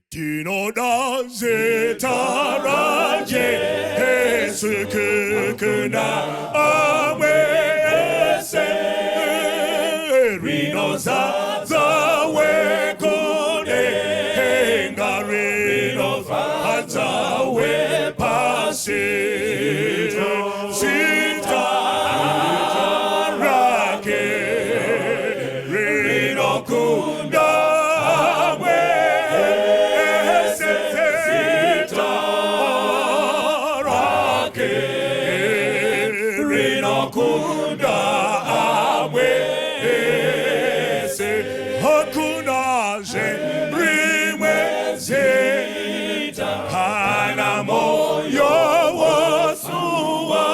Tinoda zita raJesu kukunda amwe ese rinozadza wekudenga rinozadza wepasi zita rake rinokunda amwe ese zita rake rinokunda amwe ese hakunazve rimwe zita kana moyo wosuwa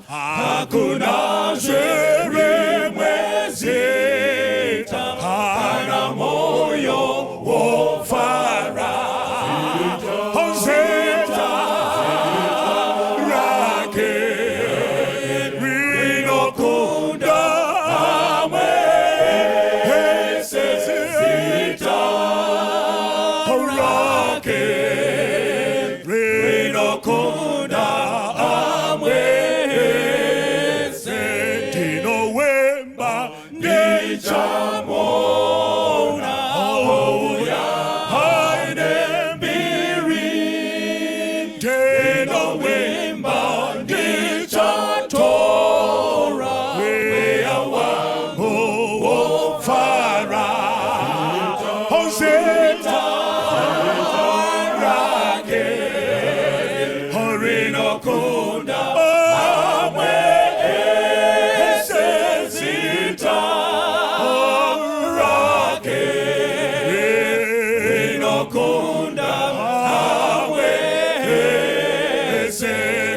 hakunazve rimwe zita kana moyo wofara zita rake rinokunda amwe ese zita rake rinokunda amwe ese ndinovimba ndichamuona ouya aine mbiri ndinovimba ndichatora mweya wangu wofara zita rake rinokunda amwe ese zita rake rinokunda amwe ese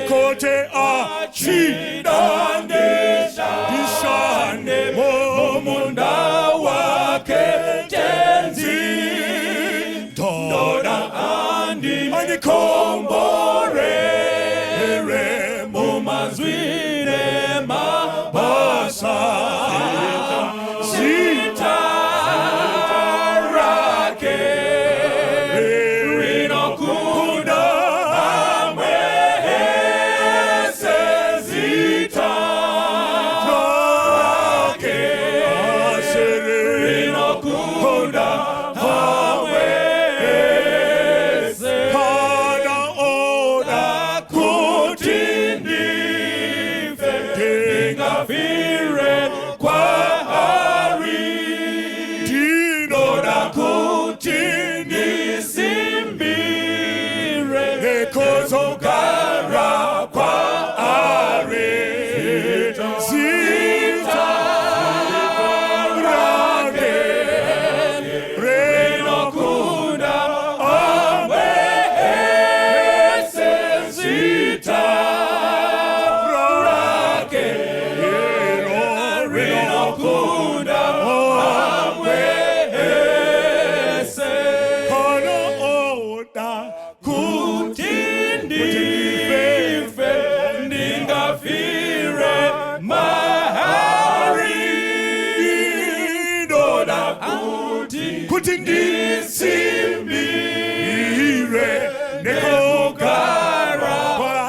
kuti achida ndishande mumunda wake tenzi ndoda andikomborere mumazwi nemabasa zita rake rinokunda amwe ese zita rake rinokunda amwe ese kana oda kuti ndife ndingafire kwaari ndinoda kuti ndisimbire nekuzogara kwaari zita rake rinokunda amwe ese zita rake rinokunda amwe ese kana oda kuti ndife ndingafire maari ndoda kuti ndisimbire nekugara kwaari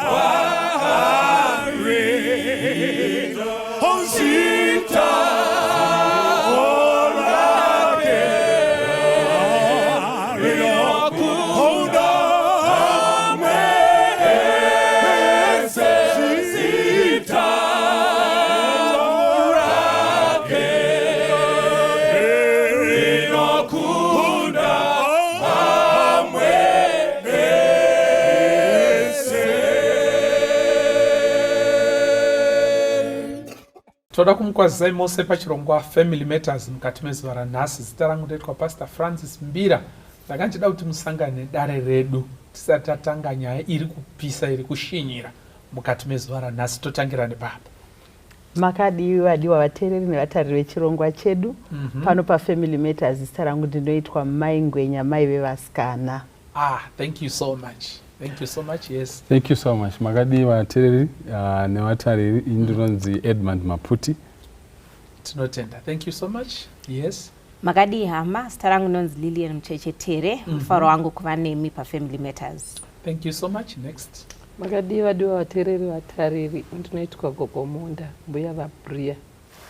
zita rake rinokunda amwe ese zita rake rinokunda amwe ese. Toda kumukwazisai mose pachirongwa Family Matters mukati mezuva ranhasi. Zita rangu ndoitwa Pastor Francis Mbira. Ndanga ndichida kuti musangane nedare redu tisati tatanga nyaya iri kupisa, iri kushinyira mukati mezuva ranhasi. Totangira nepapa. Makadii, vadiwa vateereri nevatariri vechirongwa chedu pano paFamily Matters? Zita rangu ndinoitwa Mai Ngwenya, mai vevasikana. Ah, thank you so much, thank you so much, yes. Thank you so much. Makadii, vateereri nevatariri? Ini ndinonzi Edmund Maputi. Tinotenda, thank you so much, yes. Makadii hama, zita rangu ndonzi Lilian Muchechetere. Mufaro wangu kuva nemi paFamily Matters. Thank you so much. Next. Makadii vadiwa vateereri, vatariri? Ndinoitwa Gogomonda, mbuya vaBria.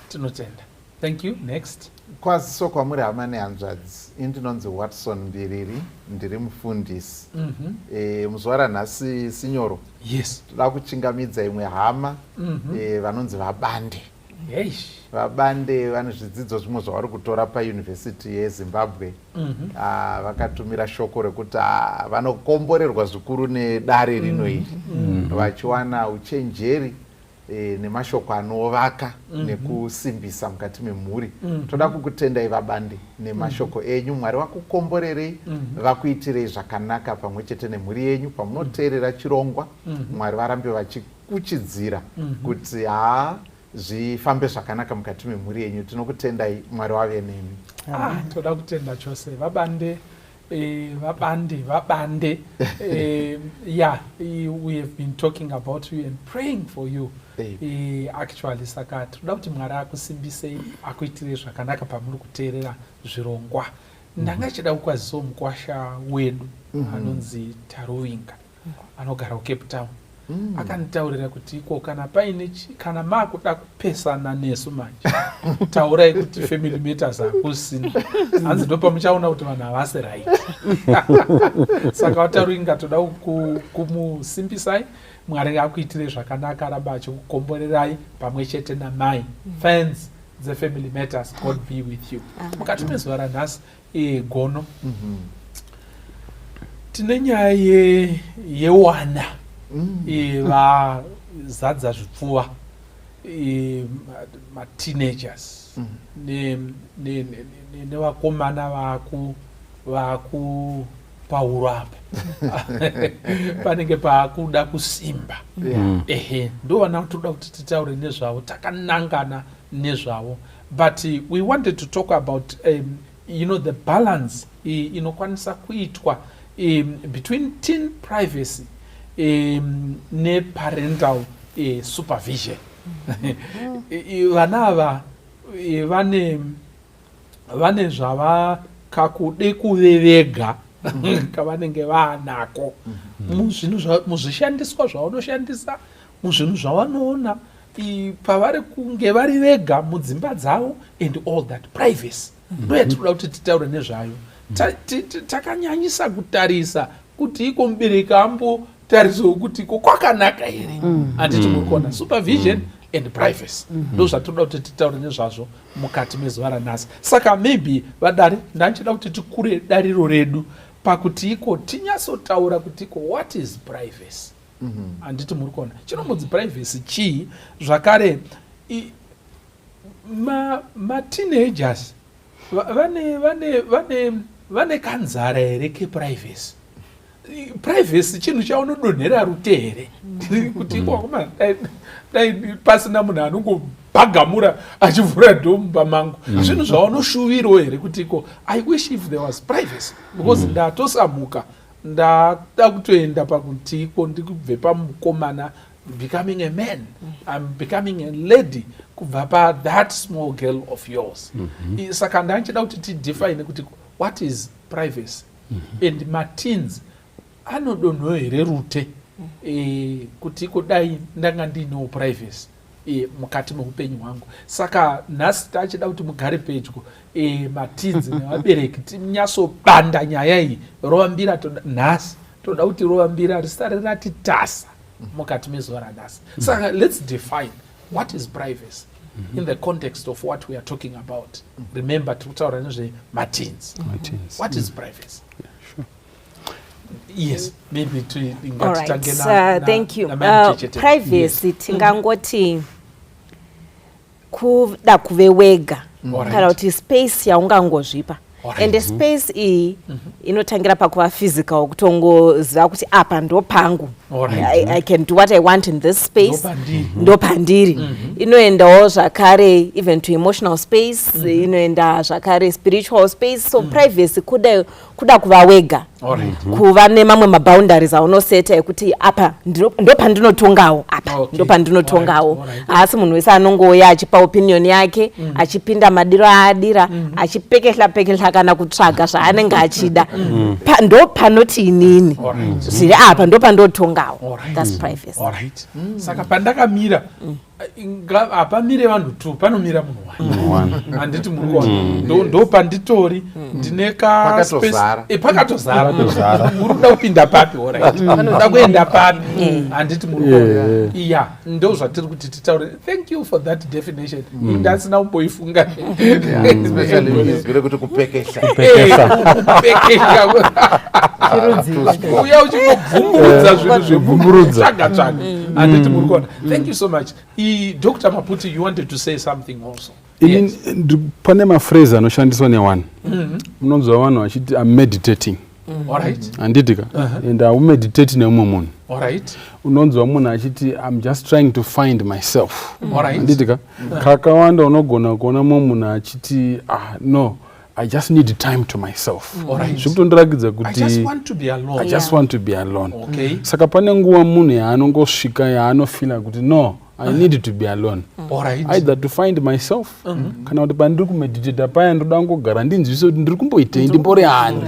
Tinotenda. Thank you. Next. Kwaziso kwamuri hama nehanzvadzi. Ini ndinonzi Watson Mbiriri, ndiri mufundisi. Muzuva ranhasi, sinyoro, toda kuchingamidza imwe hama vanonzi VaBande. VaBande vane zvidzidzo zvimwe zvavari kutora payunivhesiti yeZimbabwe. Ah, vakatumira shoko rekuti vanokomborerwa zvikuru nedare rino iri, vachiwana uchenjeri nemashoko anovaka nekusimbisa mukati memhuri. Toda kukutendai VaBande nemashoko enyu. Mwari vakukomborerei, vakuitirei zvakanaka pamwe chete nemhuri yenyu pamunoteerera chirongwa. Mwari varambe vachikuchidzira kuti haa, zvifambe zvakanaka mukati memhuri yenyu. Tinokutendai, Mwari wave nemi. Ah, toda kutenda chose VaBande. VaBande, VaBande, yeah, we have been talking about you and praying for you actually. Saka tinoda kuti Mwari akusimbisei, akuitirei zvakanaka pamuri kuteerera zvirongwa. Ndanga chida kukwazisawo mukwasha wedu anonzi Taruvinga, anogara kuCape Town. Akanditaurira kuti iko kana paine kana maakuda kupesana nesu manje, taurai kuti Family Matters hakusina. Hanzi ndopamuchaona kuti vanhu havasi right. Saka vaTaruvinga, toda kumusimbisai. Mwari akuitire zvakanaka, aramba achikukomborerai pamwe chete namai, fans dzeFamily Matters. God be with you. Mukati mezuva ranhasi, gono tine nyaya yewana vazadza zvipfuva, mateenagers nevakomana vakupauro apa panenge paakuda kusimba. Ehe, ndo vana toda kuti titaure nezvavo, takanangana nezvavo. But we wanted to talk about the balance inokwanisa kuitwa between teen privacy neparental supervision. Vana ava vane zvavakakude kuve vega kavanenge vaanako muzvinhu muzvishandiswa zvavanoshandisa, muzvinhu zvavanoona pavari kunge vari vega mudzimba dzavo and all that. Privacy ndo yatinoda kuti titaure nezvayo. Takanyanyisa kutarisa kuti iko mubereki ambotarisawo kuti iko kwakanaka here, handiti muri kuona? Supervision and privacy ndo zvatinoda kuti titaure nezvazvo mukati mezuva ranhasi. Saka maybe vadare, ndanchida kuti tikure dariro redu pakuti iko tinyatsotaura kuti iko what is privacy, handiti muri kuona? Chinombonzi privacy chii? Zvakare mateenagers vane kanzara here keprivacy? Privacy chinhu chaunodonhera rute here kuti iko dai pasina munhu anongobhagamura achivhura door mumba mangu? Zvinhu zvaunoshuvirawo here kuti iko I wish if there was privacy because ndatosamuka, ndada kutoenda pakuti iko ndikubve pamukomana, becoming a man, I'm becoming a lady, kubva pathat small girl of yours. Saka ndanchida kuti tidefine kuti what is privacy and mateens anodonhwa here rute kuti kudai ndanga ndiinewo privacy mukati meupenyu hwangu. Saka nhasi tachida kuti mugare pedyo, mateens nevabereki, tinyatsobanda nyaya iyi. Rovambira nhasi toda kuti rovambira risare rati tasa mukati mezuva ranhasi. Saka let's define what is privacy in the context of what we are talking about. Remember, tiri kutaura nezvemateens. Mateens. What is privacy? Yes, maybe All right. Thank you. Privacy tingangoti kuda kuve wega kana kuti space yaungangozvipa. Ende space iyi inotangira pakuva physical, kutongoziva kuti apa ndo pangu. I can do what I want in this space. Ndopandiri. Ndopandiri. Inoendawo zvakare even to emotional space, inoenda zvakare spiritual space. So privacy kuda kuva wega, kuva nemamwe maboundaries aunoseta ekuti apa ndopandinotongawo apa. ipapapa ndopandinotongawo. Haasi munhu wese anongouya achipa opinion yake, achipinda madiro aadira, achipekehla pekehla kana kutsvaga zvaanenge achida. Ndo panoti inini zviri apa ndo pandotongawo. That's privacy. Alright. Saka pandakamira hapamire vanhu two, panomira munhu one, handiti? Muri kuona ndo panditori ndine Pakatozara. Pakatozara. Muri kuda kupinda papi? Alright, uda kuenda papi, handiti? Muri kuona? Iya, ndo zvatiri kuti titaure. Thank you for that definition, ndasina kumboifunga. Especially izwi rekuti kupekesha. Kupekesha, uya uchingobvumburudza zvinhu Zvebvumburudza. Tsvaga tsvaga, handiti? Muri kuona? Thank you so much. Dr Maputi, you wanted to say something also? Ini pane maphrase anoshandiswa nevanhu. Munonzwa vanhu vachiti, "I'm meditating," handiti ka? And haumeditate neumwe munhu. Unonzwa munhu achiti, "I'm just trying to find myself," handiti ka? Kakawanda unogona kuona mumwe munhu achiti, "Ah, no, I just need time to myself." Zvikutondirakidza I kuti just want to be alone. I just want to be alone. Saka pane nguva munhu yaanongosvika yaanofila kuti, "No, I need to be alone," either to find myself, kana kuti pandiri kumeditata paya ndoda kungogara ndinzwise kuti ndiri kumboitei, ndimbori hani.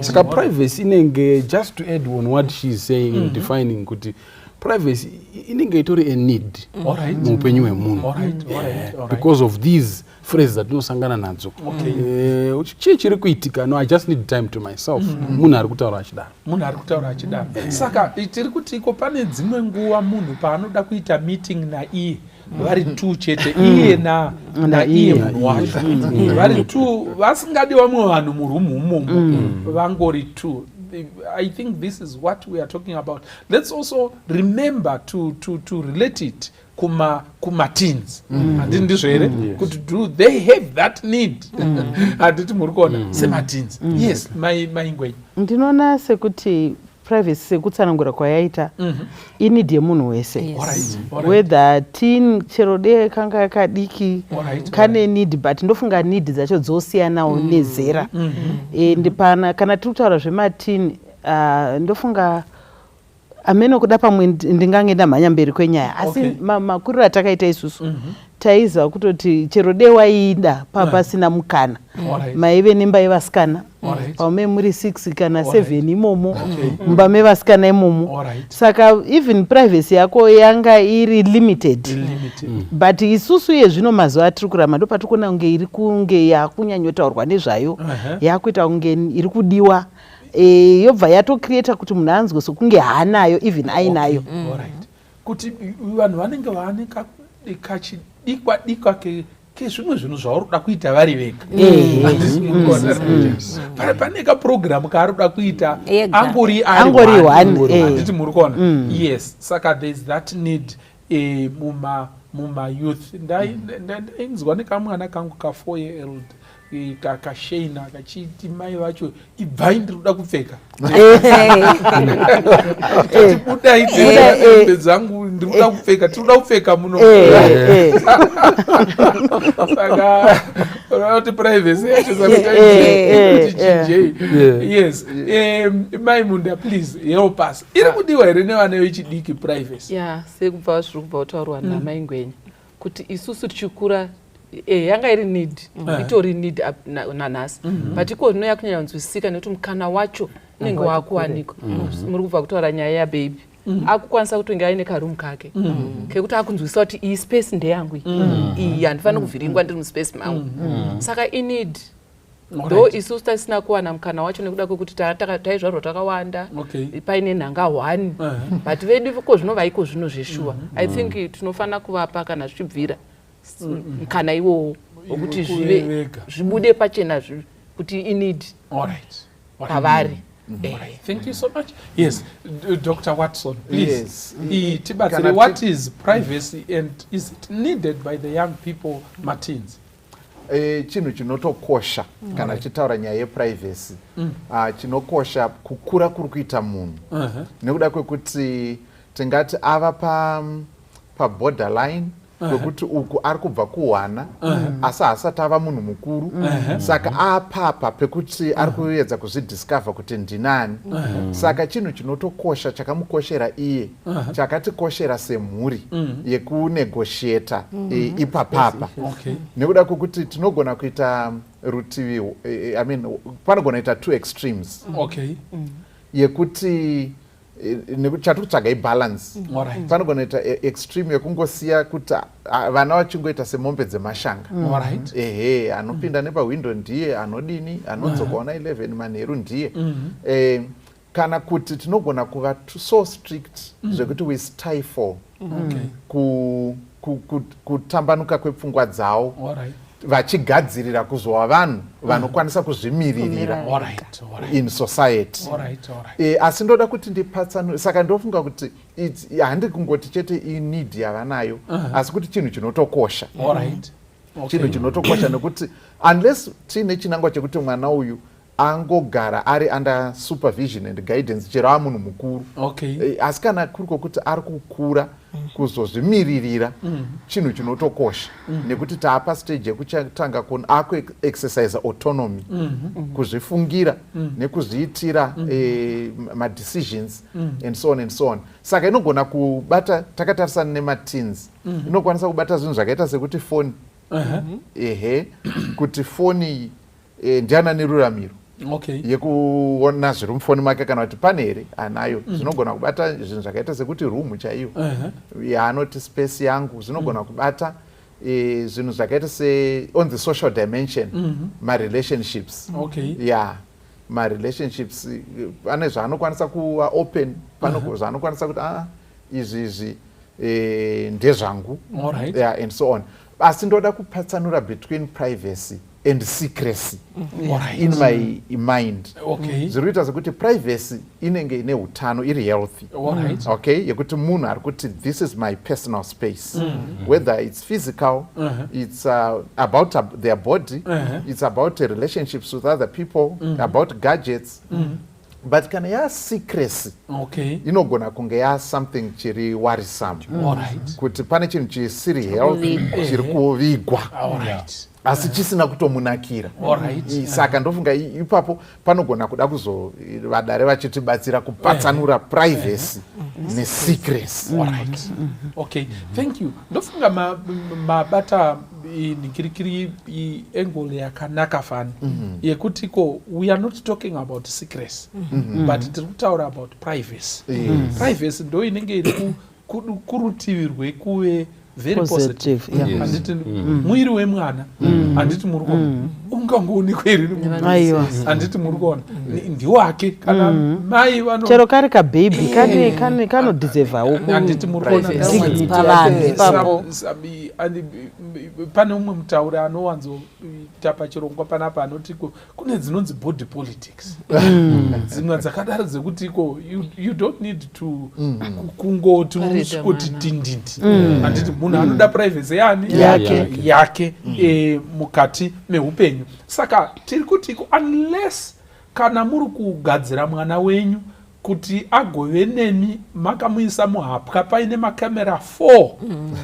Saka privacy inenge, just to add on what she is saying in defining, kuti privacy inenge itori a need muupenyu hwemunhu because of these phrases dzatinosangana nadzo. Chii chiri kuitika? "No, I just need time to myself." Munhu ari kutaura achidaro. Munhu ari kutaura achidaro. Saka tiri kuti iko pane dzimwe nguva munhu paanoda kuita meeting naiye vari two chete, iye naiye munhu wacho vari two, vasingadi vamwe vanhu murumu umomo, vangori two. I think this is what we are talking about. Let's also remember to relate it kumateens, handiti ndizvo here? Kuti do they have that need, handiti? Muri kuona semateens? Yes, Maingwenyi. Ndinoona sekuti privacy, sekutsanangura kwayaita, ineed yemunhu wese. Whether teen, chero de kanga kadiki, kane need, but ndofunga need dzacho dzosiyanawo nezera. And pana kana tiri kutaura zvemateen, ndofunga amene kuda pamwe ndingange ndamhanya mberi kwenyaya, asi makuriro atakaita isusu, taiziva kutoti chero de waiida pasina mukana, maive nemba yevasikana, pamwe muri 6 kana 7 imomo, mumba mevasikana imomo. Saka even privacy yako yanga iri limited. Limited. But isusu iye zvino mazuva atiri kurarama, ndo patiri kuona kunge iri kunge yakunyanyotaurwa nezvayo, yakuita kunge iri kudiwa, yobva yatocreata kuti munhu anzwe sokunge haanayo, even ainayo. Alright. Kuti vanhu vanenge vaane kachidikwa dikwa kezvimwe zvinhu zvauri kuda kuita vari vega. Handisi kuona. Pane kapurogiramu kaari kuda kuita Ega. angori ari Angori one. one. Handiti muri kuona? Yes. Saka there is that need muma youth. Ndainzwa nekamwana kangu ka 4 year old kashaina kachiti mai vacho, "Ibvai, ndiri kuda kupfeka." Tati, "Budai hembe dzangu, ndiri kuda kupfeka, tiri kuda kupfeka muno." Saka unoona kuti privacy yacho kuti chinjei. Yes, Mai Munda, please help us. Iri kudiwa here nevana vechidiki privacy? Ya, sekubva zviri kubva kutaurwa namaingwenya kuti isusu tichikura, yanga iri need, itori need nanhasi, but iko zvino yakunyanya kunzwisisika nekuti mukana wacho unenge waakuwanikwa. Muri kubva kutaura nyaya yababy, akukwanisa kutonge aine karoom kake kekuti akunzwisisa kuti iyi space ndeyangu, iyi iyi handifaniri kuvhiringwa ndiri muspace mangu. Saka ineed, though isusu tasina kuwana mukana wacho nekuda kwekuti taizvarwa takawanda, paine nhanga one, but vedu ko zvino vaiko zvino zveshuwa, I think tinofanira kuvapa kana zvichibvira mukana iwowo wekuti Kuve zvive vega. Zvibude pachena kuti ineed pavari. Alright. Thank you so much. Yes, Dr. Watson, please. Yes. Tibatsire, what is privacy and is it needed by the young people, mateens? Chinhu chinotokosha kana tichitaura nyaya yeprivacy, chinokosha kukura kuri kuita munhu, nekuda kwekuti tingati ava paborderline. Kwekuti uku ari kubva kuhwana, asi haasati ava munhu mukuru, saka apapa pekuti ari kuedza kuzvidiscover kuti ndinani. Saka chinhu chinotokosha chakamukoshera iye, chakatikoshera semhuri yekunegotiata ipapapa, nekuda kwekuti tinogona kuita rutivi, I mean, panogona kuita two extremes yekuti nekuti chatiri kutsvaga ibalance. Panogona kuita extreme yekungosiya kuti vana vachingoita semombe dzemashanga. Ehe, anopinda nepahwindo ndiye anodini, anodzokawo na11 manheru ndiye. Kana kuti tinogona kuva so strict zvekuti we stifle kutambanuka kwepfungwa dzavo vachigadzirira kuzova vanhu vanokwanisa kuzvimiririra in society. Asi ndoda kuti ndipatsanure. Saka ndofunga kuti handi kungoti chete ineed yavanayo, asi kuti chinhu chinotokosha, chinhu chinotokosha, nekuti unless tiine chinangwa chekuti mwana uyu angogara ari under supervision and guidance chero ava munhu mukuru. Asi kana kuri kwokuti ari kukura kuzozvimiririra, chinhu chinotokosha, nekuti taapa stage yekutanga akuexercise autonomy, kuzvifungira nekuzviitira madecisions and so on and so on. Saka inogona kubata, takatarisana nemateens, inokwanisa kubata zvinhu zvakaita sekuti foni, ehe, kuti foni ndiana neruramiro yekuona zviri mufoni make, kana kuti pane here anayo. Zvinogona kubata zvinhu zvakaita sekuti room chaiyo yaanoti space yangu. Zvinogona kubata zvinhu zvakaita se on the social dimension, marelationships. Ya, marelationships, pane zvaanokwanisa kuva open, pane zvaanokwanisa kuti a izvi izvi ndezvangu. Yeah, and so on. Asi ndoda kupatsanura between privacy and secrecy. In my mind, zviri kuita sekuti privacy inenge ine utano, iri healthy, okay, yekuti munhu ari kuti this is my personal space, whether it's physical, it's about their body, it's about relationships with other people, about gadgets. But kana yasecrecy, inogona kunge yasomething chiri worrisome, kuti pane chinhu chisiri healthy Kuvigwa. chiri kuvigwa, asi chisina kutomunakira. Saka ndofunga ipapo panogona kuda kuzo vadare vachitibatsira kupatsanura privacy nesecrecy. Alright. Okay, thank you. Ndofunga mabata nhikirikiri angle yakanaka fani yekuti ko we are not talking about secrecy, but tiri kutaura about privacy. Privacy ndo inenge iri kurutivi rwekuve very positive. Positive, yeah. Handiti mwiri wemwana, handiti muri kuona, ungangoonekwa here nemunhu? Aiwa. Handiti muri kuona, ndiwake kana mai vano Chero kari kabhebhi kane kane kanodeservawo Handiti muri kuona? Privacy. Dignity. Pavanhu Yake. ipapo. Pane umwe mutauri anowanzoita pachirongwa panapa anoti kune dzinonzi body politics, dzimwe dzakadaro dzekuti iko you don't need to kungoti Parade usvikoti mwana. tindindi. Handiti munhu anoda privacy yani Yake. Yake mukati meupenyu. Saka tiri kuti iko unless kana muri kugadzira mwana wenyu kuti agove nemi makamuisa muhapwa paine makamera 4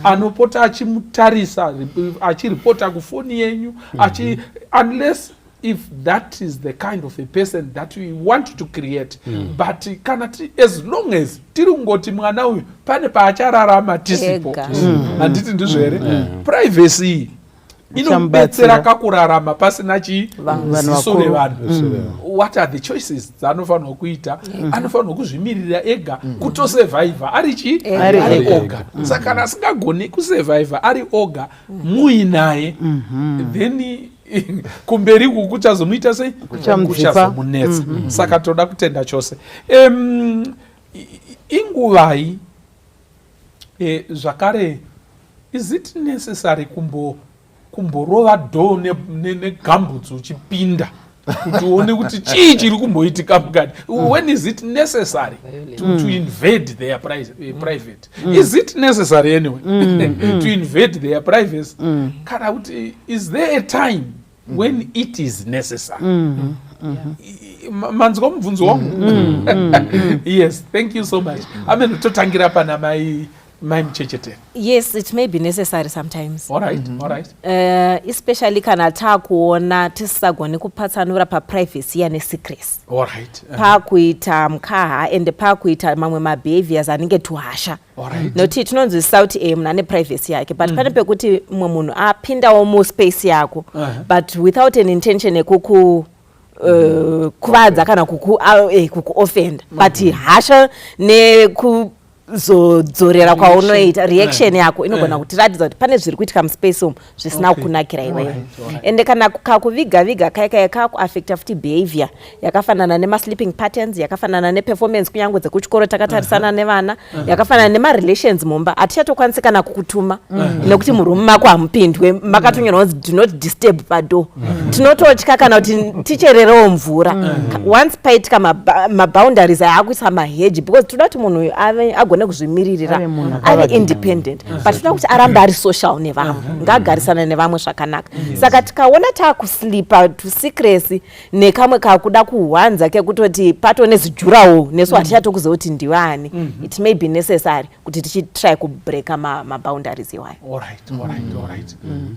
anopota achimutarisa, achiripota kufoni yenyu, achi unless if that is the kind of a person that we want to create. But kana as long as tiri kungoti mwana uyu pane paachararama tisipo, Ega. Handiti ndizvo here? Privacy iyi inomubetsera kakurarama pasina chii? Vanhu. Vanhu Ziso vakuru. revanhu. What are the choices dzaanofanirwa kuita? Anofanirwa kuzvimirira ega, kutosurvivha ari chii? Ari Ari ega. oga. Saka kana asingagoni kusurvivha ari oga muinaye, then kumberi uku kuchazomuita sei? Kuchamudzipa. Kuchazomunetsa. Saka toda kutenda chose. Inguvai zvakare is it necessary kumborova door negambutsu uchipinda kuti uone kuti chii chiri kumboitika mukati? When is it necessary to invade their private? Is it necessary anyway to invade their privacy, kana kuti is there a time when it is necessary? Manzwa mubvunzo wangu? Yes, thank you so much. Amen. Totangira pana mai. Mai Muchechetere. Yes, it may be necessary sometimes. All right, all right. Especially kana taakuona tisisagoni kupatsanura paprivacy iya nesecrecy. All right. Pakuita mukaha ende pakuita mamwe mabehaviors anenge tuhasha. All right. Nokuti tinonzwisisa kuti munhu ane privacy yake, but pane pekuti mumwe munhu apindawo muspace yako, but without an intention yekuku kuvadza kana kukuoffenda, but hasha nekuzodzorera kwaunoita, reaction yako inogona kutiratidza kuti pane zviri kuitika muspace umu zvisina kukunakira iwewe. Ende kana kakuviga viga kaikai kakuaffecta futi behavior yakafanana nemasleeping patterns, yakafanana neperformance kunyange dzekuchikoro takatarisana nevana, yakafanana nemarelations mumba. Hatichatokwanisi kana kukutuma nekuti murumu mako hamupindwe, makatonyorwa kunzi "Do not disturb" padoor. Tinototya kana kuti tichererewo mvura. Once paitika maboundaries aya akuisa maheji, because toda kuti munhu uyu ave agone kuzvimiririra, Ave munhu ave akavakika. independent, but toda kuti arambe ari social nevamwe, ngaagarisane nevamwe zvakanaka. Saka tikaona taakuslipa to secrecy nekamwe kakuda kuhwanza kekutoti pato nezijurawo, nesu hatichatokuziva kuti ndiwani, it may be necessary kuti tichitry kubreaka maboundaries iwayo. All right,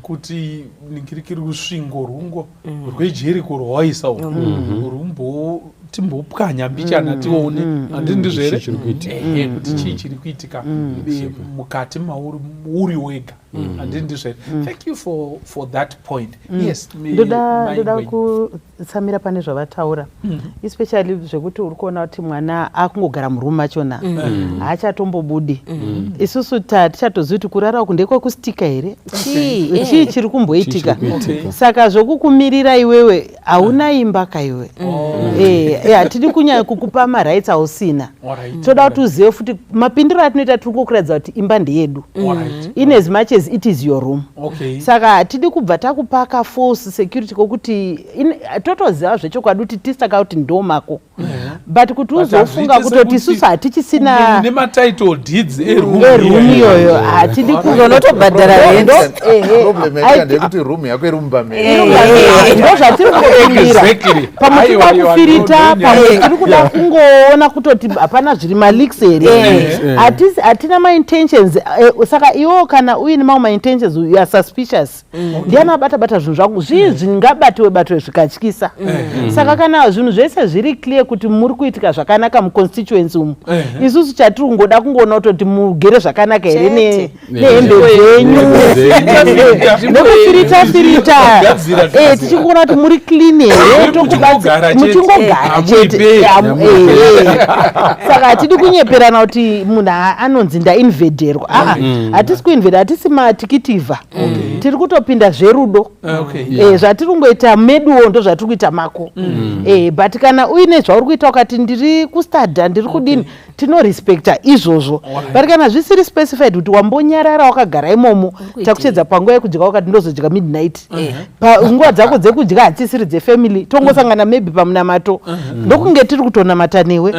kuti ningirikiri rusvingo rungo rweJeriko rwawaisa urwu rumbo timbopwanya mbichana tione, handiti ndizvo here? Chii chiri kuitika? Ehe, kuti chii chiri kuitika mukati mauri uri wega, handiti ndizvo here? Thank you for that point. Yes, Ndoda Mai ndoda Ngwenya. kutsamira pane zvavataura, especially zvekuti uri kuona kuti mwana akungogara murumu machona, haachatombobudi. Isusu tichatozivi kuti kurara uku ndekwekustika here? Chii? Chii chiri kumboitika? Chii chiri kuitika? Saka zvokukumirira iwewe hauna imba kaiwe. Hatidi kunyanya kukupa marights ausina. Toda kuti uzive futi mapindiro atinoita, tiri kukuratidza kuti imba ndeyedu, in as much as it is your room. Saka hatidi kubva takupa ka false security kokuti totoziva zvechokwadi kuti tisaka kuti ndo mako, but kuti But uzofunga hazviiti kutoti sekuti isusu hatichisina nematitle deeds eroom eroom iyoyo, hatidi. Unotobhadhara rent. Problem yaita ndeyekuti room yako iri mumba medu. Ndo zvatiri kungopindira. Pamwe Aiwa, tikuda aiwa, kufirita, ndo pamwe nyaya. tiri kuda kungoona kutoti hapana zviri maleaks here. Hatina maintentions. Saka iwo kana uine mamwe maintentions, you are suspicious. Ndiani abata bata zvinhu zvangu? Zvii zvingabatiwe batiwe zvikatyisa? Saka kana zvinhu zvese zviri clear kuti muri kuitika zvakanaka muconstituency umu, isusu chatiri kungoda kungoona kutoti mugere zvakanaka here Chete. nehembe dzenyu, nekufirita firita. Kugadzira, kugadzira. Tichikuona kuti muri clean here. Muchingogara chete. Muchingogara chete. Hamuipei. Saka hatidi kunyeperana kuti munhu anonzi ndainvederwa. Aa, hatisi kuinveda, hatisi matikitivha, tiri kutopinda zverudo. Zvatiri kungoita meduwo ndo zvatiri kuita mako. But kana uine zvauri kuita ukati ndiri kustadha, ndiri kudini, tinorespekta izvozvo. But kana zvisiri specified kuti wambonyarara wakagara imomo, takuchedza panguva yekudya, wakati ndozodya midnight, panguva dzako dzekudya hadzisiri dzefamily, tongosangana maybe pamunamato, ndokunge tiri kutonamata newe.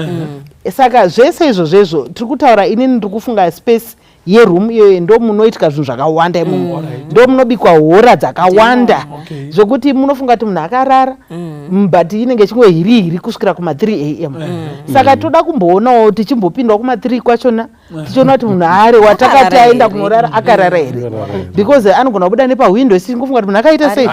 Saka zvese izvozvezvo tiri kutaura, inini ndiri kufunga space yeroom iyoyo ndo munoitika zvinhu zvakawanda imomo, ndo munobikwa hora dzakawanda zvokuti munofunga kuti munhu akarara, but inenge ichingohiri hiri kusvikira kuma3 am. Saka toda kumboonawo tichimbopindawo kuma3 kwachona, tichiona kuti munhu are watakati Akarara aenda here? kunorara akarara here, because anogona kubuda nepahwindo, tichingofunga kuti munhu akaita sei,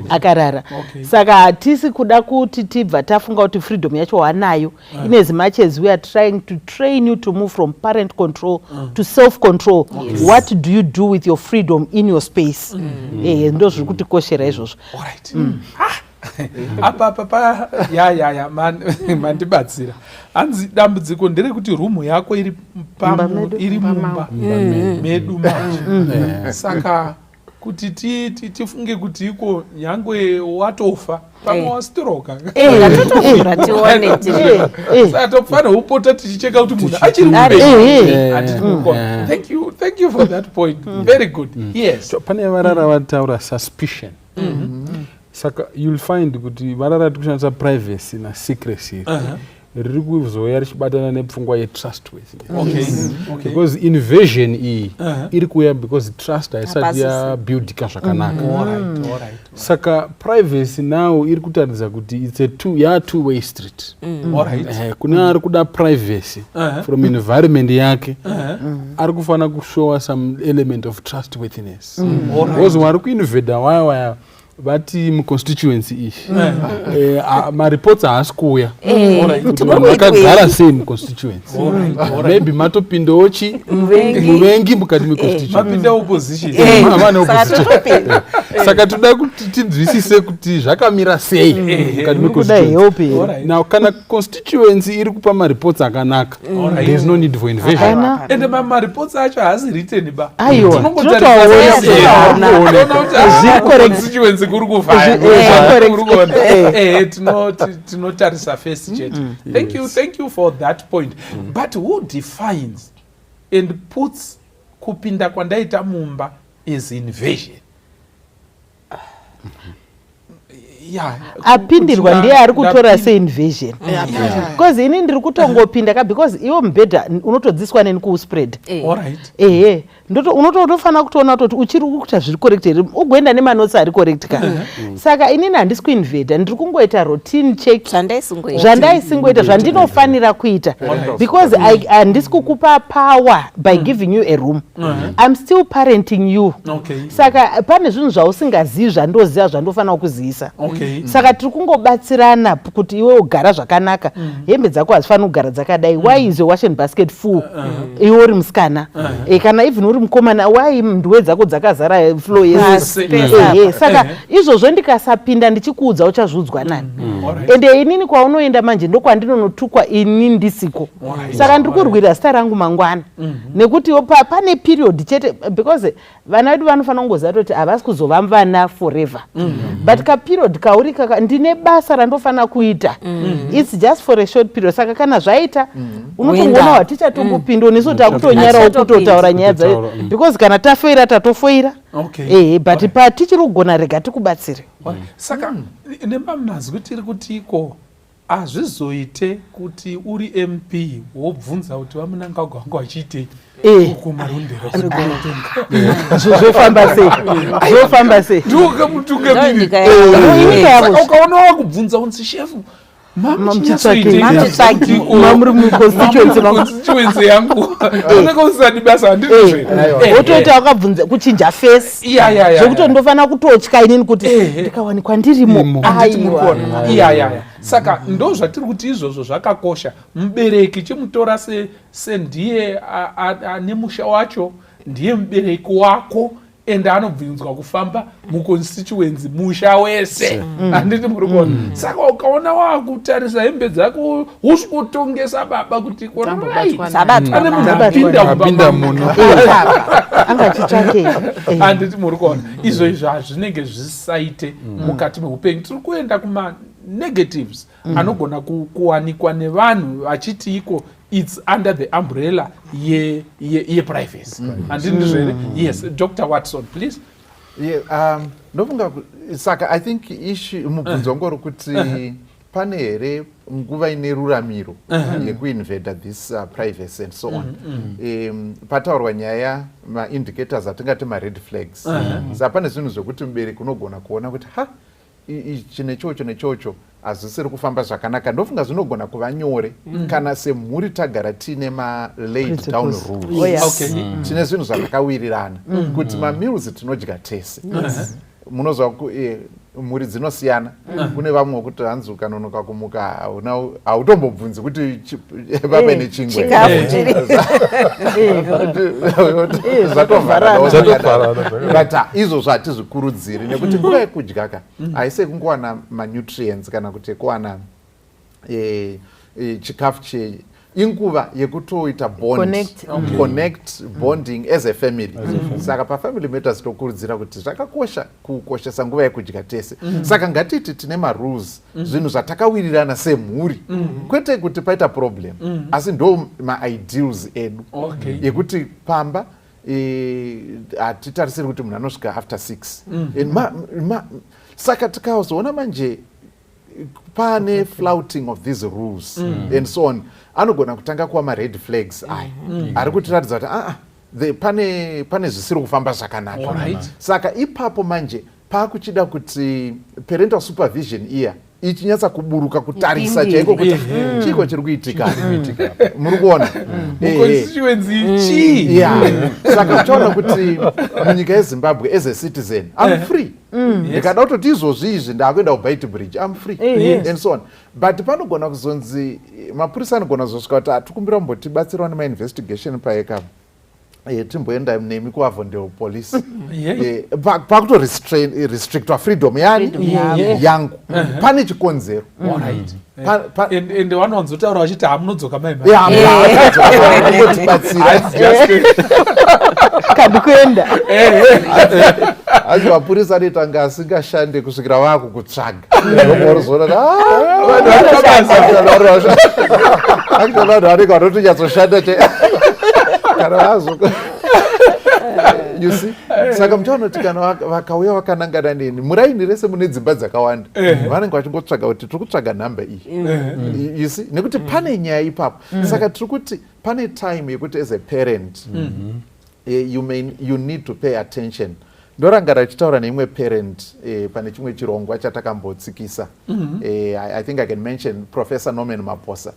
akarara. Saka hatisi kuda kuti tibva tafunga kuti freedom yacho wanayo, in as much as we are trying to train you to move from parent control to self control. What do you do with your freedom in your space? Ndo zviri kutikoshera izvozvo. Alright. Ah, apa apa pa ya ya ya mandibatsira. Hanzi dambudziko nderekuti rumu yako iri Mumba medu. Iri mumba medu manje. Saka kuti tifunge kuti iko nyangwe watofa, pamwe wastroka. Ngatotofura tione tiri. Saka tofanira kupota tichicheka kuti munhu achiri mupenyu, handiti mukona? Thank you, thank you for that point. Very good, yes. So, pane varara vataura suspicion. Saka you'll find kuti varara tiri kushandisa privacy nasecrecy. Riri kuzouya richibatana nepfungwa yetrustworthiness, because invasion iyi iri kuuya because trust haisati Hapasisi. yabuildika zvakanaka. Saka privacy now iri kutaridza kuti it's a two, ya two way street. Kune ari kuda privacy from environment yake, ari kufanira kushowa some element of trustworthiness, because vari kuinvada waya waya vati muconstituency iyi mareports haasi kuuya kuti vanhu vakagara sei muconstituency. Maybe matopindawo chi Muvengi. Muvengi mukati meconstituency. Mapinda opposition. Vane Saka opposition. totopinda. Saka toda kuti tinzwisise kuti zvakamira sei mukati Uri kuda meconstituency. help here. Now kana constituency iri kupa mareports akanaka, there is no need for invasion. Hapana. Ende mareports acho haasi written ba. Aiwa, Tinongotarisa tinotoaona. face. Tinotoaona. Toona kuti, ah, Zviri correct. constituency kuri kuvhaya. Zviri correct. Kuri kuona. Tinotarisa face chete. Thank you, thank you for that point. But who defines and puts kupinda kwandaita mumba is invasion? Yeah. Apindirwa Kuti ndiye ari kutora seinvasion, because ini ndiri kutongopinda ka, because iwo mubhedha unotodziswa neni kuuspread. Ehe, unotofanira kutoona kutoti uchiri kuita zviri correct here, ugoenda nemanotes ari correct ka. Saka inini handisi kuinvada, ndiri kungoita routine check. Zvandaisingoita. Zvandaisingoita, zvandinofanira kuita, because handisi kukupa power by giving you a room. I'm still parenting you. Saka pane zvinhu zvausingazivi zvandoziva, zvandofanira kuzivisa. Saka tiri kungobatsirana kuti iwe ugara zvakanaka. Hembe dzako hadzifaniri kugara dzakadai. Why is your washing basket full iwe uri musikana? Kana even uri mukomana, why nduwe dzako dzakazara floor yese? Pasi, Ehe, saka izvozvo ndikasapinda ndichikuudza, uchazviudzwa nani? Ende inini kwaunoenda manje ndokwandinonotukwa ini ndisiko. Saka ndiri kurwira zita rangu mangwana, nekuti pane period chete, because vana vedu vanofanira kungoziva kuti havasi kuzova vana forever, but kaperiod kauri kaka ndine basa randofanira kuita. It's just for a short period. Saka kana zvaita, unotongoona Woenda. hatichatombopinda nesu, takutonyarawo kutotaura nyaya dzayo, Kutotaura, because kana tafoira, tatofoira. Ehe, but patichiri kugona, rega tikubatsire. Saka nemamazwi tiri kuti iko hazvizoite kuti uri MP wobvunza kuti vaMnangagwa vanga vachiitei kumarondera? Zvofamba sei? Zvofamba sei? Ndiwoka mutungamiri. Nyika yavo. Nyika yavo. Saka ukaona wakubvunza unzi shefu, Mamuchitsvakei. Mamuchitsvakei. Mamuri muconstituency mangu. Constituency yangu unenge usadi basa, handizvo? Wotoita wakabvunza kuchinja face, zvokuti ndofanira kutotya inini kuti ndikawanikwa ndirimo. Imo. Handiti muri Aiwa. kuona? Iya. Saka ndo zvatiri kuti izvozvo zvakakosha. Mubereki chimutora sendiye ane musha wacho, ndiye mubereki wako, ende anobvinzwa kufamba muconstituency musha wese, handiti muri kuona? Saka ukaona wakutarisa hembe dzako, usvikotongesa baba kuti Tambobatwa right, Dzabatwa ane munhu nawo. apinda mumba Apinda mangu. muno. Anga achitsvakei? Handiti muri kuona? Izvo izvo hazvinenge zvisaite mukati meupenyu. Tiri kuenda kumanegatives anogona kuwanikwa nevanhu vachiti iko it's under the umbrella yeprivacy, handiti ndizvo here? Yes, Dr Watson, please. Yeah, ndofunga saka I think issue, mubvunzo wangu uri kuti pane here nguva ine ruramiro yekuinvada this privacy and so on. Pataurwa nyaya maindicators atingati mared flags. Saka pane zvinhu zvekuti mubereki unogona kuona kuti ha, ichi nechocho nechocho hazvisiri kufamba zvakanaka. Ndofunga zvinogona kuva nyore kana semhuri tagara tiine malaid down Principles. rules. Tine zvinhu zvatakawirirana kuti mameals tinodya tese. Munoziva mhuri dzinosiyana. Kune vamwe wekuti hanzi ukanonoka kumuka hautombobvunzi kuti pave nechingwa. Chikafu chiri. Zvatovharana. Zvatovharana. But izvozvo hatizvikurudziri, nekuti nguva yekudya ka haisi yekungowana manutrients kana kuti yekuwana chikafu che inguva yekutoita bond. Connect. Connect, bonding as a family. Saka pafamily matters tokurudzira kuti zvakakosha kukoshesa nguva yekudya tese. Saka ngatiti tine marules, zvinhu zvatakawirirana semhuri, kwete kuti paita problem, asi ndo maideals edu ekuti pamba hatitarisiri kuti munhu anosvika after 6. Saka tikazoona manje Pane flouting of these rules and so on, anogona kutanga kuva mared flags aya ari kutiratidza kuti aa, pane zvisiri kufamba zvakanaka. Saka ipapo manje paakuchida kuti parental supervision iya ichinyatsa kuburuka kutarisa Ipindire. chaiko kuti chiko chiri kuitika, muri kuona? Muconstituency chii? Yeah, saka uchaona kuti munyika yeZimbabwe, as a citizen I'm free. Ndikada kutoti izvozvi izvi ndaakuenda kuBeitbridge, I'm free and so on. But panogona kuzonzi mapurisa anogona kuzosvika kuti atikumbira kumbotibatsirawo nemainvestigation paeka, timboenda nemi kuAvondale Police. Pakutorestrictwa freedom yani? Freedom yavo. Yangu. Pane chikonzero. Ende vanowanzotaura vachiti hamunodzoka mai. Yeah, mungotibatsira. Kandi kuenda. Asi mapurisa anoita kunge asingashande kusvikira vaakukutsvaga. Ndokuzoona kuti, "Ah, actually vanhu vanenge vanotonyatsoshanda kana vazo." You see, saka muchaona kuti kana vakauya vakanangana neni, muraini rese mune dzimba dzakawanda, vanenge vachingotsvaga kuti tiri kutsvaga nhamba iyi, you see, nekuti pane nyaya ipapo. Saka tiri kuti pane time yekuti as a parent you need to pay attention. Ndorangara achitaura neimwe parent pane chimwe chirongwa chatakambotsikisa. I think I can mention Professor Norman Maposa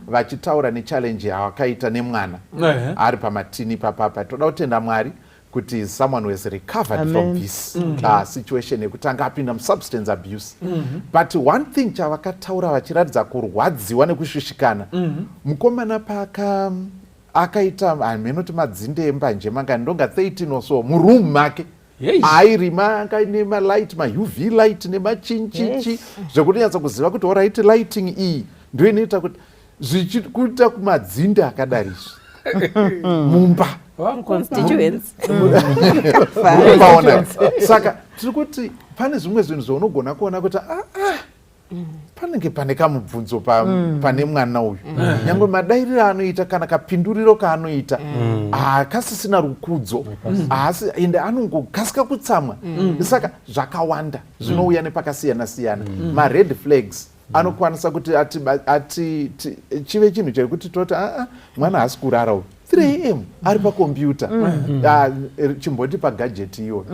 vachitaura nechallenge yavakaita nemwana ari pamatini papapa. Toda kutenda Mwari kuti someone who has recovered Amen. from this situation yekuti anga apinda musubstance abuse. But one thing chavakataura vachiratidza kurwadziwa nekushushikana, mukomana paka akaita haminoti madzinde embanje mangani, ndonga 13 or so, muroom make airima, anga aine malight, maUV light nemachinchichi, zvekuti nyatsa kuziva kuti alright, lighting iyi ndo inoita kuti zvichikuita kumadzinde akadarizvi mumba. Constituents. Paona, saka tiri kuti pane zvimwe zvinhu zvaunogona kuona kuti ah, ah, panenge pane kamubvunzo pane mwana uyu, nyange madairiro anoita kana kapinduriro kaanoita haakasisina rukudzo, haasi, ende anongokasika kutsamwa. Saka zvakawanda zvinouya nepakasiyana siyana. Mared flags anokwanisa kuti chive chinhu chekuti toti aa, mwana haasi kurara uyu, 3 a.m. ari pakombiyuta. Ah, chimboti pagadget iyoyo.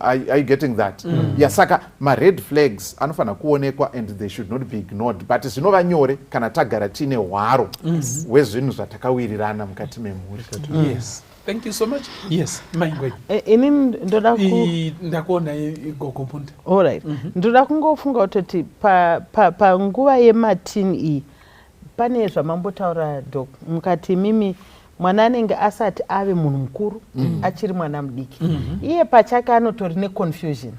Are you getting that? Yeah, saka mared flags anofanira kuonekwa and they should not be ignored, but zvinova nyore kana tagara tiine hwaro hwezvinhu zvatakawirirana mukati memhuri. Yes, thank you so much. Yes, Maingwe. Ini ndoda ku Ndakuona, Gogo Munda. Alright, ndoda kungofunga kutoti panguva yemateen iyi pane zvamambotaura, Doc, mukati mimi mwana anenge asati ave munhu mukuru, achiri mwana mudiki. Iye pachake anotori neconfusion.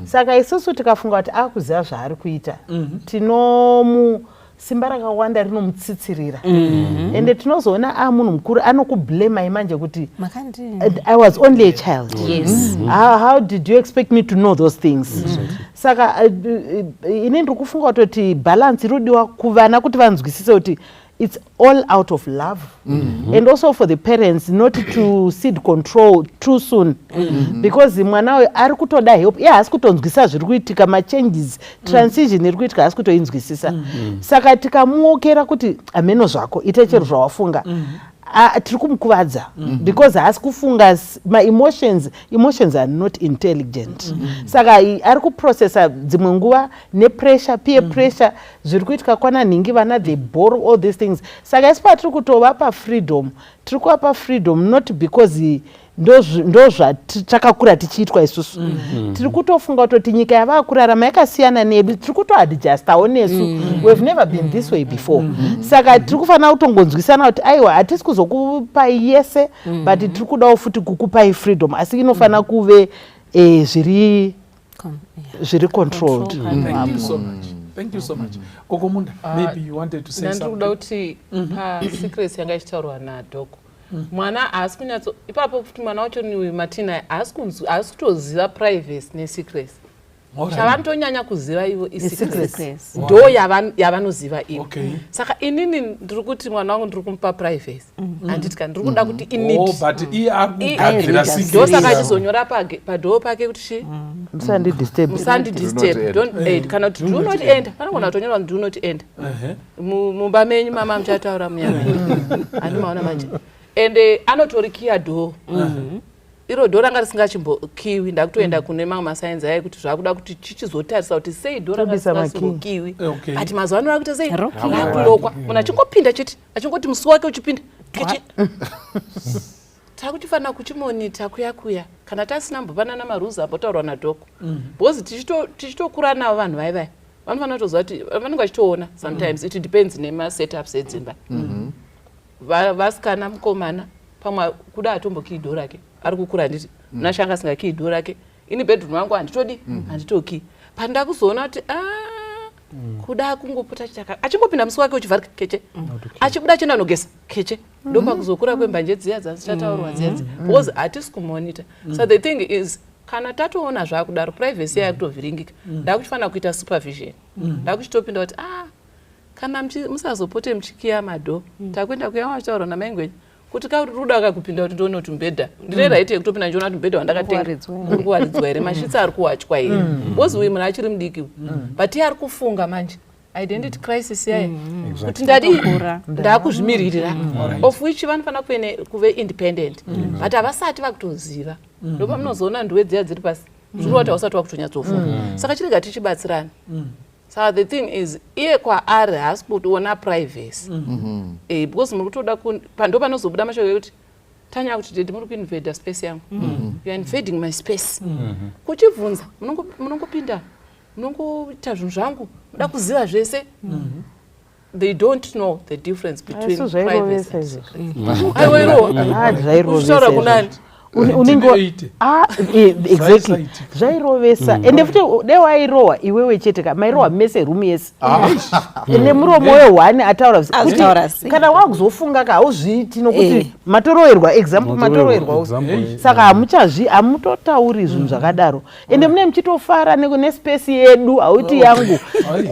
Saka isusu tikafunga kuti akuziva zvaari kuita, tinomu simba rakawanda rinomutsitsirira, ende tinozoona a munhu mukuru anokublamai manje kuti Makandi. "I was only a child. How did you expect me to know those things?" Saka ini ndiri kufunga kutoti balance inodiwa kuvana kuti vanzwisise kuti it's all out of love, and also for the parents not to cede control too soon, because mwana uyu ari kutoda help. Iye haasi kutonzwisisa zviri kuitika, machanges, transition iri kuitika haasi kutoinzwisisa. Saka tikamuokera kuti hameno zvako, ite chero zvawafunga, tiri kumukuvadza because haasi kufunga maemotions. Emotions are not intelligent. Saka ari kuprocessa dzimwe nguva nepressure, peer pressure, zviri kuitika kwana nhingi, vana, they borrow all these things. Saka isi patiri kutovapa freedom, tiri kuvapa freedom not because ndozvatakakura tichiitwa isusu. Tiri kutofunga kutoti nyika yavaa kurarama yakasiyana nedu, tiri kutoadjustawo nesu. We've never been this way before. Saka tiri kufanira kutongonzwisana kuti aiwa, hatisi kuzokupai yese, but tiri kudawo futi kukupai freedom, asi inofanira kuve zviri zviri controlled. Thank you so much. Thank you so much. Gogo Munda, maybe you wanted to say Ndandiri kuda something. kuti pasecrecy yanga ichitaurwa naDoc, mwana haasi kunyatso ipapo futi, mwana wacho ni mateen haasi kutoziva privacy nesecrecy. Chavanotonyanya kuziva ivo isecrecy, ndo yavanoziva ivo. Saka inini ndiri kuti mwana wangu ndiri kumupa privacy, handiti ka? Ndiri kuda kuti Oh, but iye ari kugadzira ndosaka achizonyora padhoo pake kuti chi Musandidisturb. Musandidisturb. Do not Don't aid, kana kuti do not enter. Panogona kutonyora kuti do not enter. Mumba menyu mama muchataura munyama, handimaona manje. Ende anotorikiya dhoo iro, dhoo ranga risingachimbokiwi. Ndakutoenda kune mamwe masainzi aya ekuti zvakuda kuti chichizotarisa kuti sei dhoo ranga Tobisa makey. risingasimbokiwi. But mazuva ano rakuita sei? Rokiwa. Rakulokwa. Munhu achingopinda chete, achingoti musi wake uchipinda keche. Takuchifanira kuchimonita kuya kuya kana tasina mbopanana marules ambotaurwa nadhoko, because tichitokura navo vanhu vai vaya vanofanira kutoziva kuti vanenge vachitoona. Sometimes it depends nemasetups edzimba. Vasikana, mukomana pamwe kuda atombokii dhoo rake, ari kukura, handiti? Munashanga asingakii dhoo rake, ini bedroom yangu handitodi, handitokii. Panda kuzoona kuti a kuda kungopota chitaka, achingopinda musi wake uchivharika keche, achibuda achienda nogesa keche, ndopakuzokura kwembanje dziya dzatichataurwa dziya dziya, because hatisi kumonita. So the thing is, kana tatoona zvakudaro, privacy yakutovhiringika, ndakuchifanira kuita supervision. Ndakuchitopinda kuti ah, kana musazopote muchikiya madhoo. Takuenda kuya wachitaura namaingwenyu kuti karuda kakupinda kuti ndione kuti mubhedha ndine right yekutopinda ndichiona kuti mubhedha wandakatenga Kuwaridzwa. Uri kuwaridzwa here, masheets ari kuwachwa here, because uyu munhu achiri mudiki, but iye ari kufunga manje identity crisis yaye kuti ndadii? Kukura. Ndakuzvimiririra, of which vanofanira kuve independent, but havasati vakutoziva. Ndopamunozoona nduwe dziya dziri pasi, zvikureva kuti hausati wakutonyatsofunga. Saka chirega tichibatsirana. Saka the thing is, iye kwaari haasi kuona privacy, because muri kutoda ndo panozobuda mashoko ekuti tanya kuti, "Daddy, muri kuinvada space yangu. You are invading my space." Kuchibvunza, munongopinda, munongoita zvinhu zvangu, muda kuziva zvese. They don't know the difference between Asi zvairovesa privacy and izvozvo. secrecy. Aiwa, irowa. Ah, zvairovesa Uchitaura izvozvo. kunani? Unenge 1980. Ah, exactly. Zvaisaita. Zvairovesa. Ende futi dai wairohwa iwewe chete ka, mairohwa mese, room yese nemuromo wehwani ataura kuti Azvitaura sei? Kana wakuzofunga ka, hauzviiti nokuti matoroerwa, example, matoroerwa. Example, Saka hamuchazvi, hamutotauri zvinhu zvakadaro. Ende mune muchitofara nespace yedu, hauti yangu.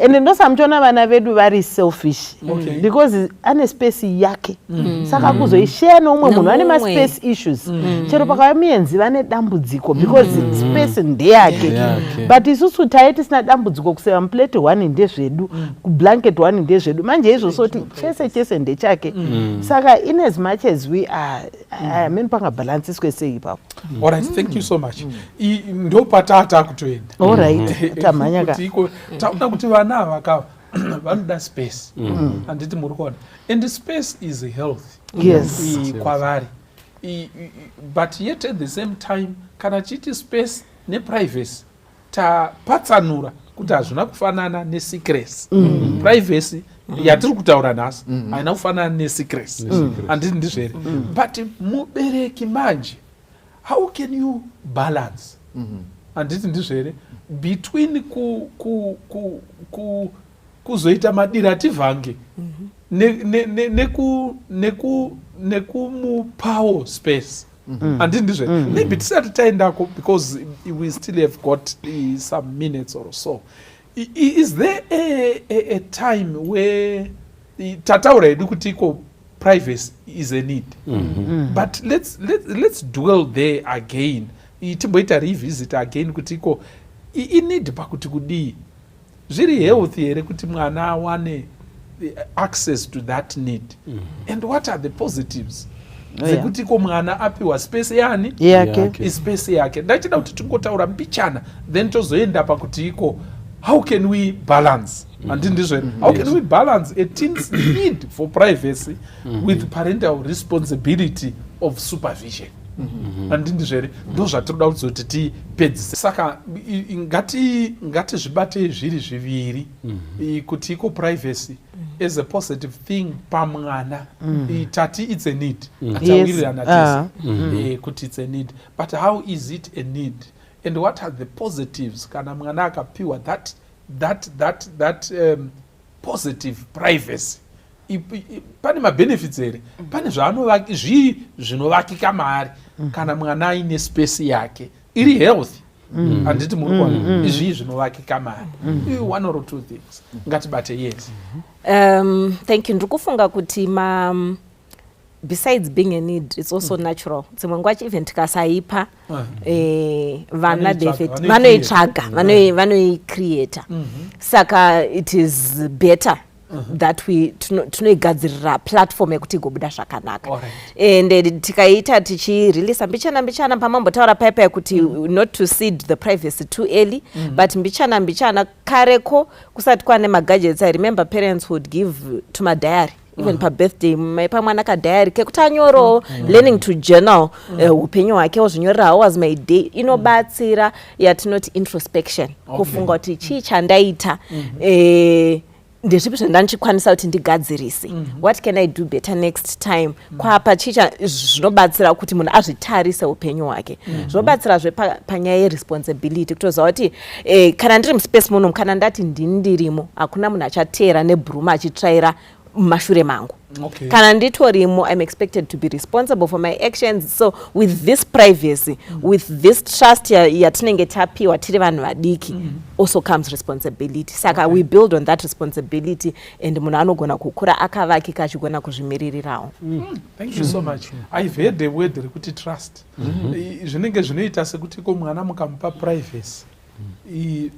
Ende ndosamuchiona vana vedu vari selfish because ane space yake, saka kuzoishare neumwe munhu vane Nemumwe. maspace issues. Chero pakauya muenzi vane dambudziko because space ndeyake. Ndeyake. But isusu tai tisina dambudziko, kuseva muplate one ndezvedu, kublanket one ndezvedu. Manje izvozvo kuti chese chese ndechake. Saka in as much as we are, amene pangabhalansiswe sei ipapo? Alright, thank you so much. Ndopatata kutoenda. Alright, tamhanya ka. Kuti taona kuti vana ava ka vanoda space, handiti muri kuona? And space is health kwavari. But yet at the same time, kana chiti space neprivacy, tapatsanura kuti hazvina kufanana nesecrecy. Privacy yatiri kutaura nhasi haina kufanana nesecrecy, handiti ndizvo here? But mubereki manje, how can you balance, handiti ndizvo here, between kuzoita madirativhange nekumupawo space, handiti ndizvo here? Maybe tisati taendako, because we still have got some minutes or so, is there a time where tataura hedu kuti iko privacy is a need, but let's dwell there again, timboita revisit again kuti iko ineed pakuti kudii? Zviri healthy here kuti mwana awane access to that need, and what are the positives dzekuti iko mwana apiwa space yani? Yake. Yake. Ispace yake. Ndachida kuti tingotaura mbichana, then tozoenda pakuti iko how can we balance, handiti ndizvo here? How can we balance a teen's need for privacy with parental responsibility of supervision, handiti ndizvo here? Ndo zvatinoda kuzoti tipedzise. Saka ngatizvibatei zviri zviviri, kuti iko privacy as a positive thing pamwana, tati it's a need, tawirirana tese kuti it's a need, but how is it a need and what are the positives kana mwana akapiwa that positive privacy? Pane mabenefits here? Pane zvanovaki, zvii zvinovakika maari kana mwana aine space yake iri healthy? Handiti muri kuona izvii zvinovakika mari? One or two things ngatibate, yes. Thank you. Ndiri kufunga kuti ma besides being a need, it's also natural. Dzimwe nguva even tikasaipa vana Vanoitsvaga, vanoitsvaga, vanoicreata. Saka it is better that we tinoigadzirira platform yekuti igobuda zvakanaka. And tikaita tichireleasa mbichana mbichana, pamambotaura paipai kuti not to cede the privacy too early, but mbichana mbichana. Kareko kusati kwane magadgets, I remember parents would give tumadiary even pabirthday, maipa mwana kadiary kekuti anyorewo, learning to journal upenyu hwake, ozvinyorera "How was my day?" Inobatsira yatinoti introspection, kufunga kuti chii chandaita, ndezvipi zvandandichikwanisa kuti ndigadzirise, what can I do better next time, kwapa chicha. Zvinobatsira kuti munhu azvitarise upenyu hwake. Zvinobatsirazve panyaya yeresponsibility, kutoziva kuti kana ndiri muspace munomu, kana ndati ndini ndirimo, hakuna munhu achateera nebroom achitsvaira mumashure mangu. Kana nditorimo, I'm expected to be responsible for my actions. So with this privacy, with this trust yatinenge tapiwa tiri vanhu vadiki, also comes responsibility. Saka we build on that responsibility and munhu anogona kukura akavakika, achigona kuzvimiririrawo. Thank you so much. I've heard the word rekuti trust. Zvinenge zvinoita sekuti ko mwana mukamupa privacy,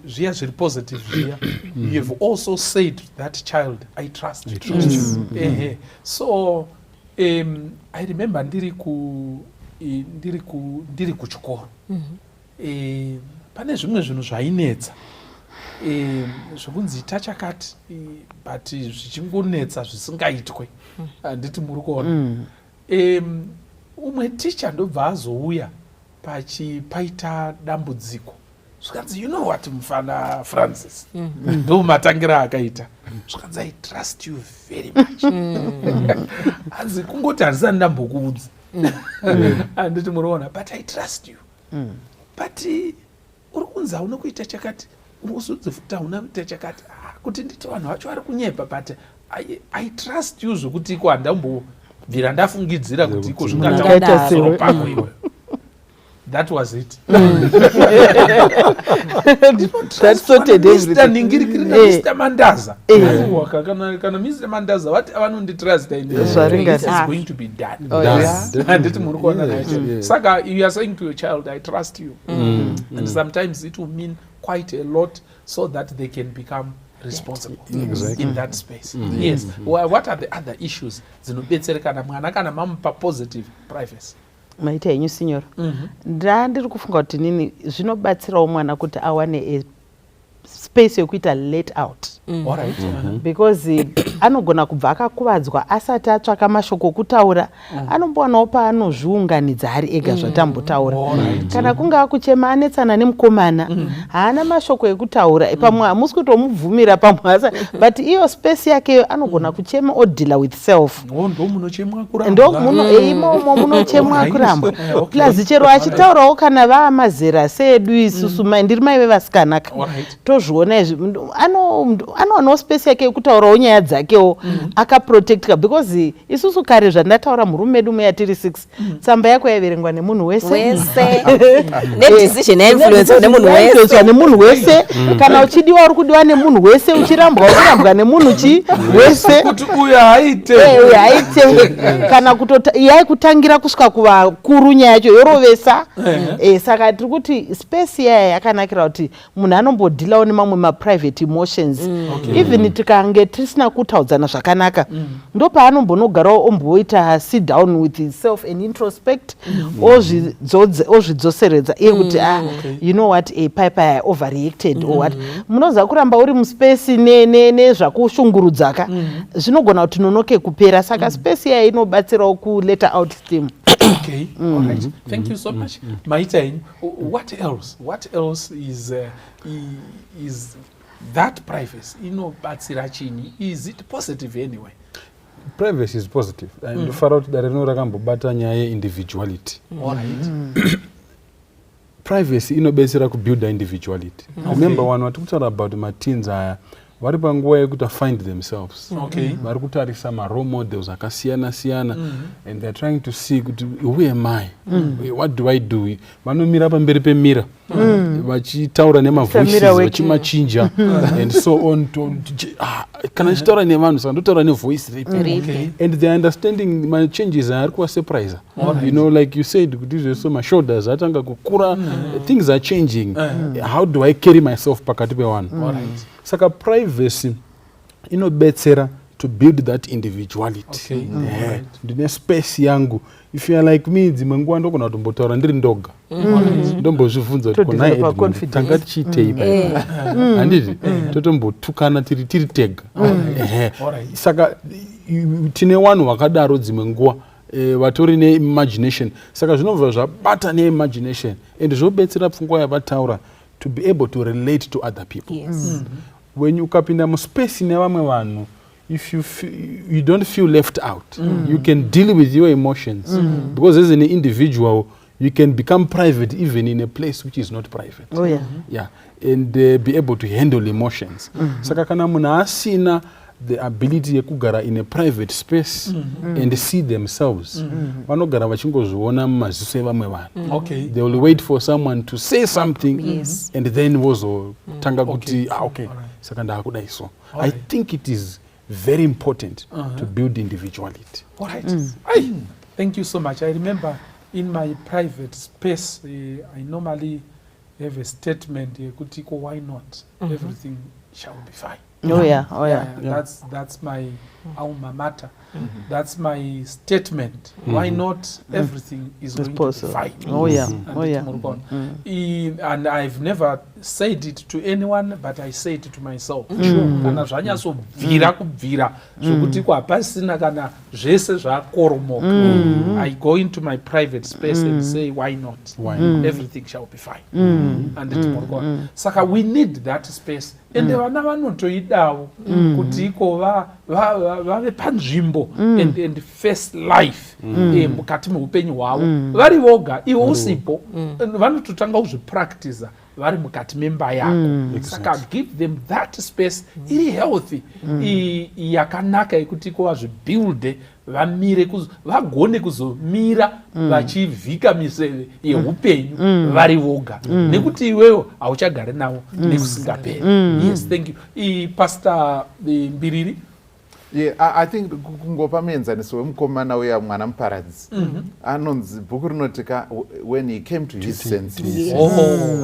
zviya zviri positive zviya, you have also said to that child, "I trust you." Trust you. Ehe. So I remember ndiri ku i- ndiri ku ndiri kuchikoro, pane zvimwe zvinhu zvainetsa, zvokunzi ita chakati, but zvichingonetsa zvisingaitwe. Handiti muri kuona? Umwe ticha ndobva azouya paita dambudziko, zvikanzi, "You know what, mufana Francis," ndo matangira akaita, zvikanzi, "I trust you very much." Hanzi kungoti handisati ndambokuudza, handiti muriona, "but I trust you, but uri kunzi hauna kuita chakati, uri kuzonzi futi hauna kuita chakati. Ah, kuti nditi vanhu vacho vari kunyepa, but I trust you zvokuti iko handambobvira ndafungidzira kuti iko Zvakaita zvingataura sewe. pako iwe." That was it. That sorted everything. Ningirikiri naMr Mandaza. Aiwa, kana Mr Mandaza vati vanonditrusta ini, Zvaringana. this is going to be done. Oh, Done. yes. Handiti muri kuona nacho? Saka you are saying to your child, "I trust you," and sometimes it will mean quite a lot so that they can become responsible in that space. Yes. What are the other issues dzinobetserekana mwana kana mamupa positive privacy? Maita henyu, sinyoro. Ndandiri kufunga kuti nini zvinobatsirawo mwana kuti awane a space yekuita let out, All right. Because anogona kubva akakuvadzwa asati atsvaka mashoko okutaura. Anombowanawo paanozviunganidza ari ega, zvatambotaura. Kana kungaa kuchema, anetsana nemukomana, haana mashoko ekutaura, pamwe hamusi kutomubvumira, pamwe asa, but iyo space yakeyo anogona kuchema, odeala with self. Oh, ndo munochemwa kurambwa. Ndo muno imomo munochemwa kurambwa. Plus chero achitaurawo, kana vaamazera seedu isusu, ndiri mai vevasikana ka, tozviona izvi. Anowanawo space yake yekutaurawo nyaya dzakewo akaprotectka, because isusu kare, zvandataura, murume medu muya tiri six, tsamba yako yaiverengwa nemunhu wese. Wese, nedecision yainfluencwa nemunhu wese. Yainfluencwa nemunhu wese. Kana uchidiwa, uri kudiwa nemunhu wese, uchirambwa, uri kurambwa nemunhu chi wese. Kuti uyu haite. Uyu haite, kana kutota yaikutangira kusvika kuvakuru, nyaya yacho yorovesa. Saka tiri kuti space yaya yakanakira kuti munhu anombodealawo nemamwe maprivate emotions. Even tikange tisina kutaudzana zvakanaka, ndopaanombonogarawo omboita sit down with himself and introspect, ozvidzoseredza iye kuti, "Ah, you know what, pai I overreacted," or what. Munoziva, kuramba uri muspace nezvakushungurudzaka zvinogona kuti nonoke kupera. Saka space yaya inobatsirawo kuleta out steam. Okay, all right, thank you so much. Maita henyu. What else, what else is that privacy inobatsira chinyi? Is it positive anyway? Privacy is positive. Ndofara kuti dare rino rakambobata nyaya yeindividuality. All right. Privacy inobetsera kubuilda individuality. Remember, vanhu vari kutaura about mateens aya, Vari panguva yekuti find themselves. Vari kutarisa marole models akasiyana siyana and they're trying to see kuti who am I? What do I do? Vanomira pamberi pemirror vachitaura nemavoices, Mirror work. vachimachinja and so on. Kana ndichitaura nevanhu, saka ndotaura nevoice ripi? And they're understanding machanges ari kuvasurprise. Like you said kuti izvezvo mashoulders atanga kukura, things are changing. How do I carry myself pakati pevanhu? Saka privacy inobetsera to build that individuality. Ndine space yangu. If you are like me, dzimwe nguva ndogona kutombotaura ndiri ndoga, ndombozvibvunza kuti To konai develop our Edmund, confidence. tanga tichiitei paipa? Handiti totombotukana tiri tega? Ehe. Saka tine vanhu vakadaro dzimwe nguva, vatori neimagination. Saka zvinobva zvabata neimagination and zvobetsera pfungwa yavataura to be able to relate to other people. When ukapinda muspace nevamwe vanhu, if you don't feel left out, you can deal with your emotions because as an individual you can become private even in a place which is not private. Yeah, and be able to handle emotions. Saka kana munhu asina the ability yekugara in a private space and see themselves, vanogara vachingozviona mumaziso evamwe vanhu. They will wait for someone to say something and then vozotanga kuti, "Ah, okay, saka ndaakudai." So I think it is very important to build individuality. All right. Ai, thank you so much. I remember in my private space, I normally have a statement yekuti ko why not? Everything shall be fine. Oh yeah. That's my alma mater. That's my statement. Why not? Everything is It's going possible. to be fine. Handiti muri kuona? And I've never said it to anyone, but I say it to myself. Kana zvanyatsobvira kubvira zvokuti hapasina kana zvese zvakoromoka, I go into my private space and say, "Why not? Why not? Everything shall be fine." Handiti muri kuona? Saka we need that space, ende vana vanotoidawo kuti iko vave panzvimbo and face life mukati meupenyu hwavo vari voga, iwe usipo. Vanototanga kuzvipractiza vari mukati memba yako. Saka give them that space iri healthy, yakanaka yekuti iko vazvibuilde, vamire, vagone kuzomira vachivhika miseve yeupenyu vari voga, nekuti iwewo hauchagari navo nekusingaperi. Yes, thank you. Pastor Mbiriri. Yeah, I think kungopa muenzaniso wemukomana uya, mwana muparadzi, anonzi bhuku rinoti ka when he came to his senses,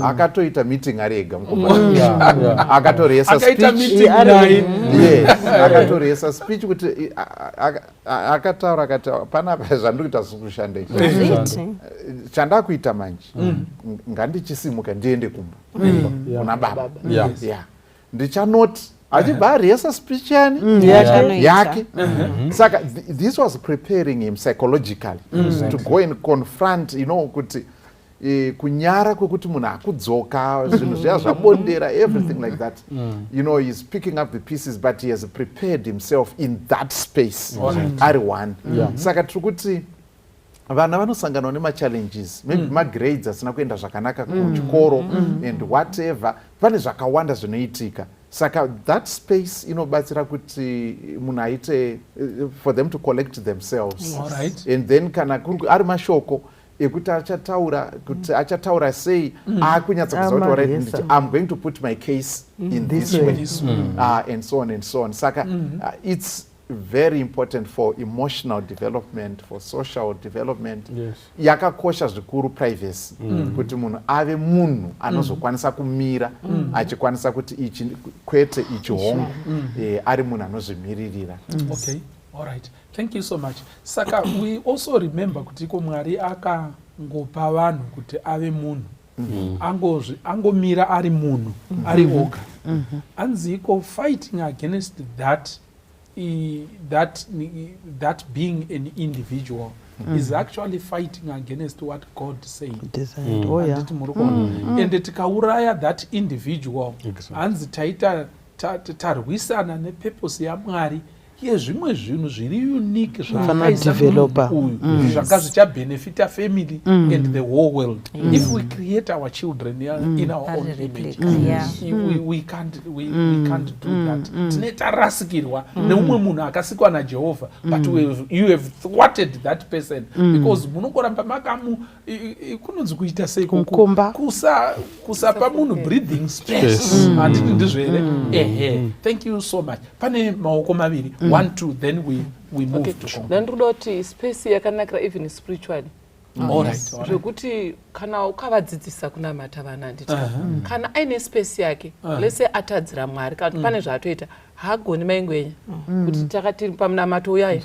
akatoita meeting ari ega mukomana, akatoresa Akaita speech. meeting naye. Yes, akatoresa speech kuti akataura akati, "Panapa zvandiri kuita zviri kushanda izvi. Hazviiti. Chandakuita manje, ngandichisimuka ndiende kumba kuna baba." Yeah, ndichanoti achibva aresa speech yani Yake. yake. Saka this was preparing him psychologically to go and confront kuti kunyara kwekuti munhu akudzoka, zvinhu zviya zvabondera, everything like that. He's picking up the pieces, but he has prepared himself in that space ari one. Saka tiri kuti vana vanosanganawo nemachallenges, maybe magrades asina kuenda zvakanaka kuchikoro and whatever. Pane zvakawanda zvinoitika. Saka that space inobatsira kuti munhu aite for them to collect themselves. And then kana ari mashoko ekuti achataura, kuti achataura sei, akunyatsa kuziva kuti alright, Amaresa. I'm going to put my case in this This way. way, This way. And so on and so on. Saka it's very important for emotional development, for social development. Yakakosha zvikuru privacy, kuti munhu ave munhu anozokwanisa kumira achikwanisa kuti ichi kwete, ichi hongu, ari munhu anozvimiririra. Okay, all right, thank you so much. Saka we also remember kuti iko Mwari akangopa vanhu kuti ave munhu angomira ari munhu ari oga. Anzi iko fighting against that being an individual is actually fighting against what God said. Designed. Oh yeah. Handiti muri kuona? Ende tikauraya that individual, hanzi taita tarwisana nepurpose yaMwari. Yezvimwe zvinhu zviri unique Fana zvaakaisa developer. munhu uyu, zvanga zvichabhenefita family and the whole world. If we create our children in our own Vari image, replica, yeah. we can't do that. Tine tarasikirwa neumwe munhu akasikwa naJehovha, but you have thwarted that person because munongoramba makamu kunonzi kuita sei? Kumukomba. Kusapa munhu breathing space, handiti ndizvo here? Ehe, thank you so much. Pane maoko maviri, one, two, then we move to conclude. Ndandikuda kuti space yakanakira even spiritually, All right. zvekuti kana ukavadzidzisa kunamata vana, handiti, kana aine space yake, lese atadzira Mwari kana kuti pane zvaatoita, haagoni maingwenya kuti takati pamunamato uyai,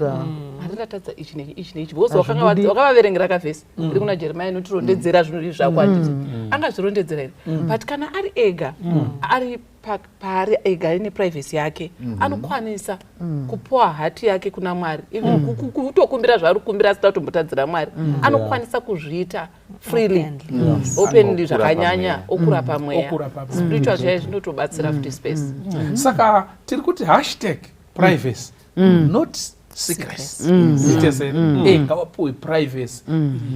handiratadza ichi nechi, ichi nechi, because Hazvibudi. wakavaverengera kavhesi iri kuna Jeremia inotirondedzera zvinhu izvi zvako, handiti angazvirondedzera here? But kana ari ega, ari paari ega, aine privacy yake, anokwanisa kupuwa heart yake kuna Mwari, even kutokumbira zvaari kukumbira asina kutombotadzira Mwari, anokwanisa kuzviita freely, Openly. openly Anokura zvakanyanya, pamweya. okura pamweya. Okura pamweya. Spiritual chaiyo zvinotobatsira futi space. Saka tiri kuti #privacy, not secrecy. It is ngavapuwe privacy,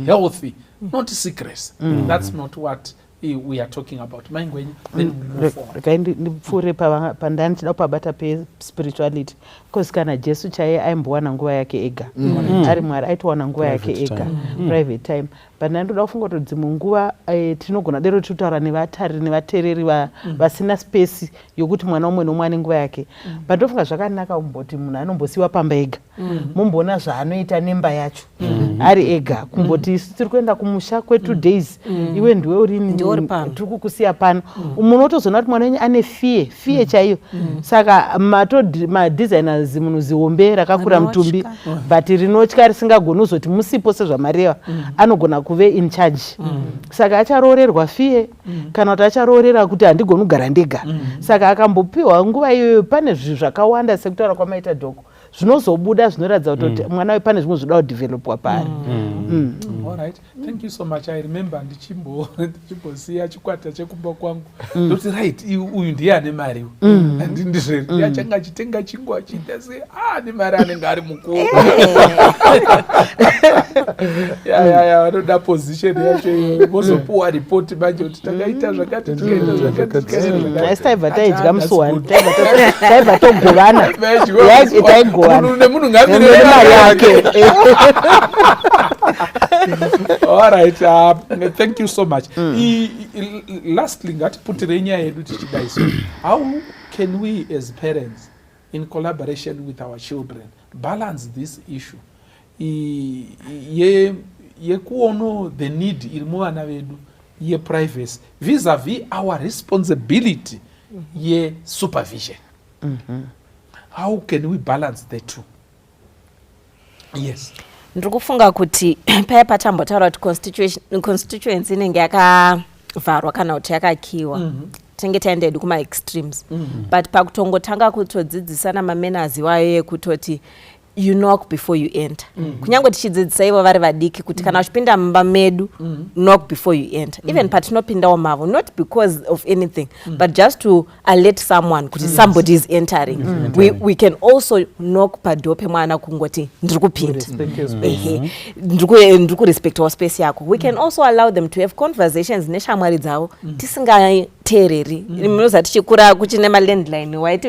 healthy, not secrecy. That's not what we are talking about. Maingwenya, then we move forward. Regai ndipfuure pandani ndichida kupabata pespirituality, because kana Jesu chaiye aimbowana nguva yake ega. Ari Mwari aitowana nguva yake Private ega, time. Private time. But ndandoda kufunga kuti dzimwe nguva tinogona dero tiri nevatariri nevateereri vasina space yokuti mwana umwe nomwe ane nguva yake. But ndofunga zvakanaka kumboti munhu anombosiyiwa pamba ega, mumboona zvaanoita nemba yacho ari ega. Kumboti isu tiri kuenda kumusha kwe2 days, iwe ndiwe uri Ndiwe uri pano. Tiri kukusiya pano. Munotozoona kuti mwana wenyu ane fear chaiyo. Saka madesigners, munhu zihombe rakakura mutumbi, but rinotya, risingagoni kuzoti musipo sezvamareva, anogona kuve in charge. Saka acharoorerwa fear, kana kuti acharoorera kuti handigoni kugara ndega. Saka akambopiwa nguva iyoyo, pane zvinhu zvakawanda, sekutaura kwamaita Doko, zvinozobuda zvinoratidza kuti mwana uyu pane zvimwe zvinoda kudhevhelopwa paari. All right, thank you so much. I remember ndichimbosiya chikwata chekumba kwangu, ndoti right, uyu ndiye ane mari, handindizvo? Ndiye achange achitenga chingwa, achiita se ane mari, anenge ari mukuru. Ya, vanoda position yacho iyoyo, vozopuwa ripoti manje kuti takaita zvakati, tikaita zvakati, tikaita zvakati. Asi taibva taidya Ah, musi that's one. good. Taibva togovana. Taigovana. Munhu nemunhu ngamire nemari yake. All right, thank you so much. Lastly, ngatiputirei nyaya yedu tichidai. So how can we as parents, in collaboration with our children, balance this issue yekuono the need iri muvana vedu yeprivacy vis-a-vis our responsibility yesupervision? How can we balance the two? Yes. Ndiri kufunga kuti paya patambotaura kuti constituency inenge yakavharwa kana kuti yakakiwa, tinenge taenda hedu kumaextremes. But pakutongotanga kutodzidzisana mamanners iwayo ekutoti you knock before you enter, kunyange tichidzidzisa ivo vari vadiki kuti kana uchipinda mumba medu, knock before you enter. Even patinopindawo mavo, not because of anything, but just to alert someone kuti somebody is entering. We can also knock padoor pemwana kungoti ndiri kupinda. Respect your space. Ehe, ndiri kurespectawo space yako. We can also allow them to have conversations neshamwari dzavo tisingateereri. Munoziva tichikura kuchine malandline, waiti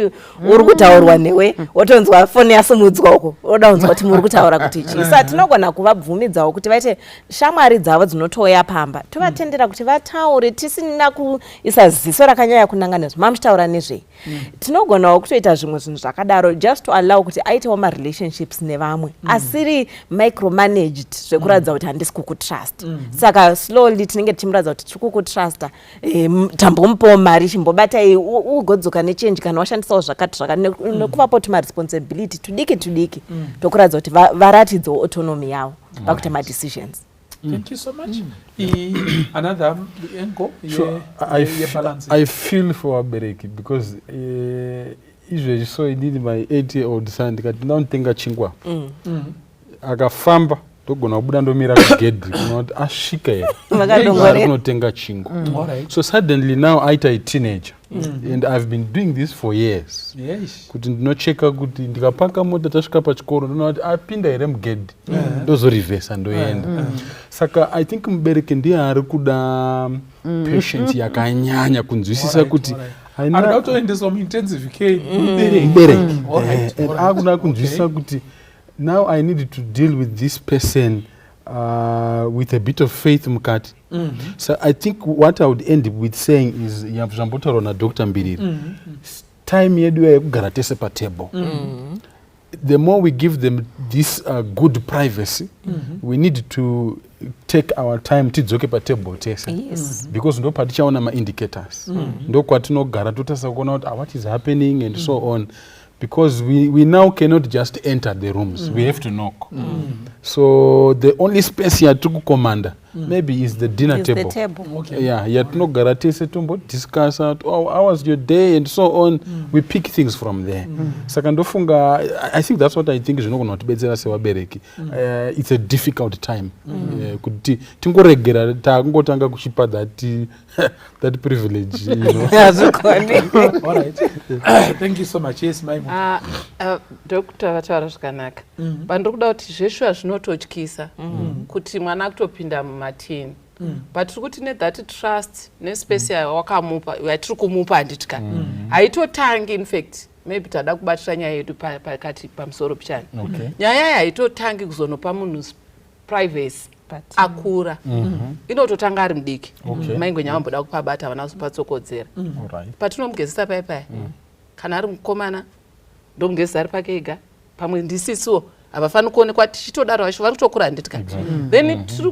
uri kutaurwa newe, wotonzwa foni yasimudzwa uko, woda kunzwa kuti muri kutaura kuti chii. Sa tinogona kuvabvumidzawo kuti vaite shamwari dzavo dzinotouya pamba, tovatendera kuti vataure tisina kuisa ziso rakanyanya kunanga nezvo mamuchitaura nezvei. Tinogonawo kutoita zvimwe zvinhu zvakadaro, just to allow kuti aitewo marelationships nevamwe asiri micromanaged, zvekuratidza kuti handisi kukutrust. Saka slowly tinenge tichimuratidza kuti tiri kukutrusta, tambomupawo mari, chimbobatai ugodzoka nechenji kana washandisawo zvakati zvakati, nekuvapo tumaresponsibility tudiki tudiki tokuratidza kuti varatidzewo autonomy yavo pakuita madecisions. Thank you so much. Another angle Sure. Yebalancing. I feel for vabereki because izvezvi so inini my 8 year old son, ndikati ndinotenga chingwa, akafamba. Ndogona kubuda ndomira kugedhi kuona kuti asvika here, Vakadongorera. ari kunotenga chingwa. So suddenly now aita a teenager and I've been doing this for years, kuti ndinocheka kuti ndikapaka mota, tasvika pachikoro, ndoona kuti apinda here mugedhi, ndozorivhesa ndoenda. Saka I think mubereki ndiye ari kuda patience yakanyanya kunzwisisa kuti haina- Anoda kutoendeswa muintensive care mubereki. Mubereki. And akuda kunzwisisa kuti now I need to deal with this person with a bit of faith mukati. So I think what I would end with saying is zvambotaurwa naDr Mbiriri, time yedu iya yekugara tese patable, the more we give them this good privacy, we need to take our time tidzoke patable tese, because ndo patichaona maindicators, ndo kwatinogara totarisa kuona kuti, ah, what is happening and so on, because we now cannot just enter the rooms, we have to knock. So the only space yatiri kucommanda maybe is the dinner Is the table. table. Yeah, yatinogara tese tombodiscussa kuti, oh, how was your day and so on. We pick things from there. Saka ndofunga I think that's what I think zvinogona kutibetsera sevabereki. It's a difficult time kuti tingoregera takungotanga kuchipa that privilege. Hazvikoni. All right. Thank you so much. Yes, Mai. Ah, ah, Doctor vataura zvakanaka. Pandiri kuda kuti zveshuwa zvinototyisa kuti mwana akutopinda mumateens, but tiri kuti nethat trust nespace yawakamupa, yatiri kumupa, handiti ka, haitotangi. In fact, maybe tada kubatira nyaya yedu pakati pamusoro pichani. Nyaya iyi haitotangi kuzonopa munhu privacy akura, inototanga ari mudiki. Maingwenya vamboda kupabata, havana kuzopatsokodzera. Patinomugezesa paya paya, kana ari mukomana ndomugezesa ari pake ega, pamwe ndisisiwo, havafaniri kuonekwa tichitodaro, vacho vari kutokura, handiti ka? Then tiri